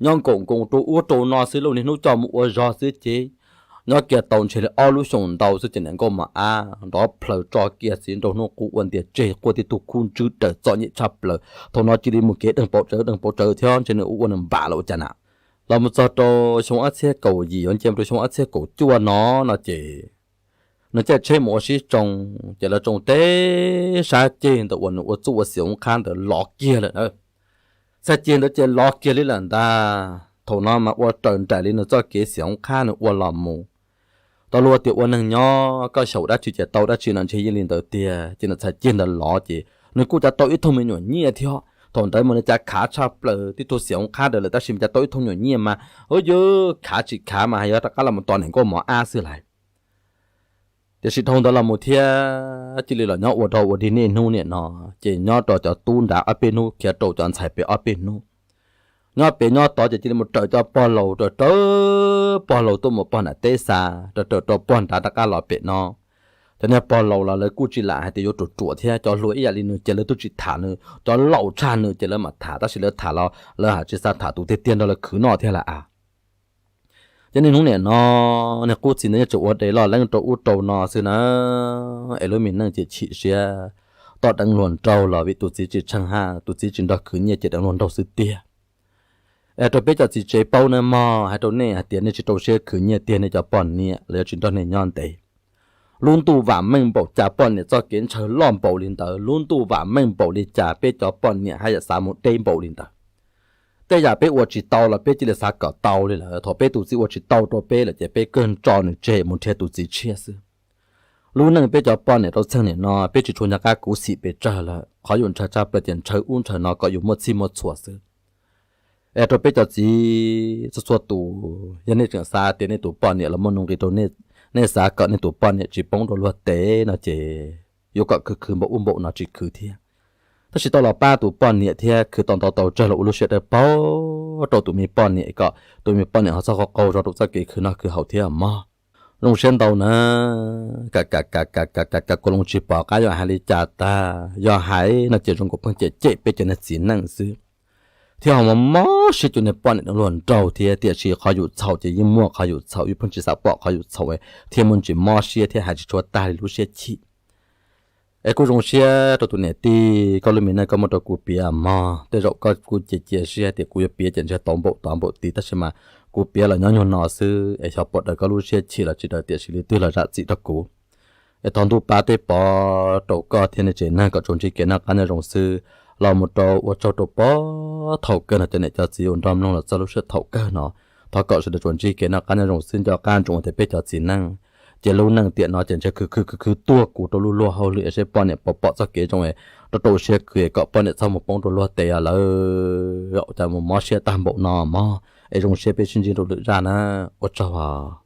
nyob nkaum nkoos rau ub rau no xwb lauj, niaj hnub coj mus ua zog xwb ces nyob kiag tau ntshe li ob lub xyoos ntau xwb ces niam nkauj mos ab nrov plhaws tso kiag txiv nraug hnub qub ua ntiag tseg quaj tib tug khub ntswb raws txom nyem tshaj plaws. Thaum no cia li mus kev deeg pauv tsawv deeg pauv tsawv thiab ntshe nws ua ua nws npam los ua cas na. Los mus txog rau xyoo ob txhiab kaum yim yuav nce rau xyoo ob txhiab kaum cuaj no, no ces nws caij tsheb mus ua sib tsoo, ces lawv tsoo teb sab ceg ntawd uas nws ua txuj ua xiam hoob qhab ntawd lov kiag lawm na. Txhais ceg ntawd ces lov kiag li lawm ntag. Thaum no mas ua raws nraim li nws txoj kev xiam hoob qhab nws ua los mus. Tau luag tias ua neeg nyob koj xyaum dab tsi ces tau dab tsi no ntshe yeej li ntawd tiag, ces nws txhais ceg ntawd lov ces nws kuj cav tau ib thooj me nyuam nyiaj thiab. Thaum ntawd mas nws cav khav tshaj plaws tib tug xiam hoob qhab ntawd lawm tab sis mas cav tau ib thooj nyuam nyiaj mas, u, yuav khav tsis khav mas yog rov qab los mus tos niam nkauj mos ab xwb lauj. Tiam sis dhau ntawd los mus thiab cia li los nyob ua dog ua dig niaj hnub niam no, ces nyob rau cov tub nrad ob peb hnub, khiav rau cov ntxhais pem ob peb hnub. Nyob pem nyob tod ces cia li mus raws cov pog laus, raws raws pog laus tuaj mus pog nram teb xa, raws raws rau pog nrad rov qab los pem no. Cov niag pog laus los lawv kuj tsis lam hais tias yuav ruam ruam thiab, cov hluas ib yam li nws ces lawv twb tsis tham nws, cov laus tshaj nws ces lawv mam tham, tab sis lawv tham los lawv hais tsis xav tham tus tiag tiag nrog lawv khwv noj thiab lawm a. Ces niaj hnub niam no, niag qub txiv ntawd yeej tseem ua dev loj leeb rau ub rau no xwb na, es lub me neej ces chim siab, tom deev luag nraug los vim tus txiv tsis tsheej haj, tus txiv tsis nrog khwv nyiaj ces deev luag nraug xwb tiag. Es rau peb cov txiv tsev paub nawb mog, hais rau nej hais tias nej tsis rau siab khwv nyiaj tiag nej cov poj niam los yog tsis nrog nej nyob ntev. Lub ntuj vam meej npaum cas poj niam txoj kev ntshaw loj npaum li ntawd, lub ntuj vam meej npaum li cas peb cov poj niam haj yam xav mus deb npaum li ntawd. Tej yam peb ua tsis tau los peb cia li xav kom tau li lawm, thaum peb tus txiv ua tsis tau rau peb lawm ces peb kawg tso nws tseg mus nrhiav tus txiv tshiab xwb. Lub neej peb cov poj niam rau txheej niam no peb tsis tshua nco qab khuv xim pes tsawg lawm, qhov yus ntshaw tshaj plaws ces ntshaw ub ntshaw no kom yus muaj txhij muaj txhua xwb. Es rau peb cov txiv txhua txhua tus, yog nej tseem xav tias nej tus poj niam los muaj nuj nqis rau nej, nej xav kom nej tus poj niam tsis poob rau luag tes no ces yuav kom khwv khwv npaum ub npaum no tsis khwv thiab. Tab sis tau los pab tus poj niam thiab khwv tau ntau tau tsawg los ua lub siab dawb paug rau tus me poj niam kom tus me poj niam ho txhob qaug qaug zog rau txoj kev khwv noj khwv haus thiab mog. Zoo siab ntau na. Kam kam kam kam kam kam kuv loo tsis pom qab yuav hais li cas tag, yog hais no ces zoo nkaus pheej cem cem peb cov niag txiv neej xwb, thiab ho mob mob siab cov niag poj niam luag nraug thiab. Tiam sis qhov yus txhaum ces yeej muaj qhov yus txhaum, yus pheej tsis xav pom qhov yus txhaum thiaj muaj ntsis mob siab thiab hais tsis tshua tag li lub siab chim. Es kuj zoo siab rau tus niam tij, koj lub me neej koj muab rau kuv piav mog. Tej zaum koj kuj cia cia siab tias kuv yuav piav ces ntshe tau npaum tod npaum tid, tab sis mas kuv piav los nyob nyuag no xwb es xyov puas daws koj lub siab chim los tsis daws, tiam sis li twg los zam txim rau kuv. Es thov ntuj pab teb pov rau koj thiab nej tsev neeg kom tsuas ntsib kev noj qab nyob zoo xwb. Los mus rau ua tsaug rau pog thaum kawg no cov niam cov txiv uas nrog mloog los txog lub sij hawm thaum kawg no, thov kom sawv daws tsuas ntsib kev noj qab nyob zoo xwb. Nco qab ntsoov tias peb cov txiv neej ces lub neej tiam no ces ntshe khwv khwv khwv khwv tuag kuv rau lub luag hauj lwm es seb poj niam puas pom txoj kev zoo es rau rau siab khwv kom poj niam txhob mus poob rau luag tes lawm, cas mus mob siab tag npaum no mog. Es zoo siab peb sib ntsib rau lwm zaj na. Ua tsaug os.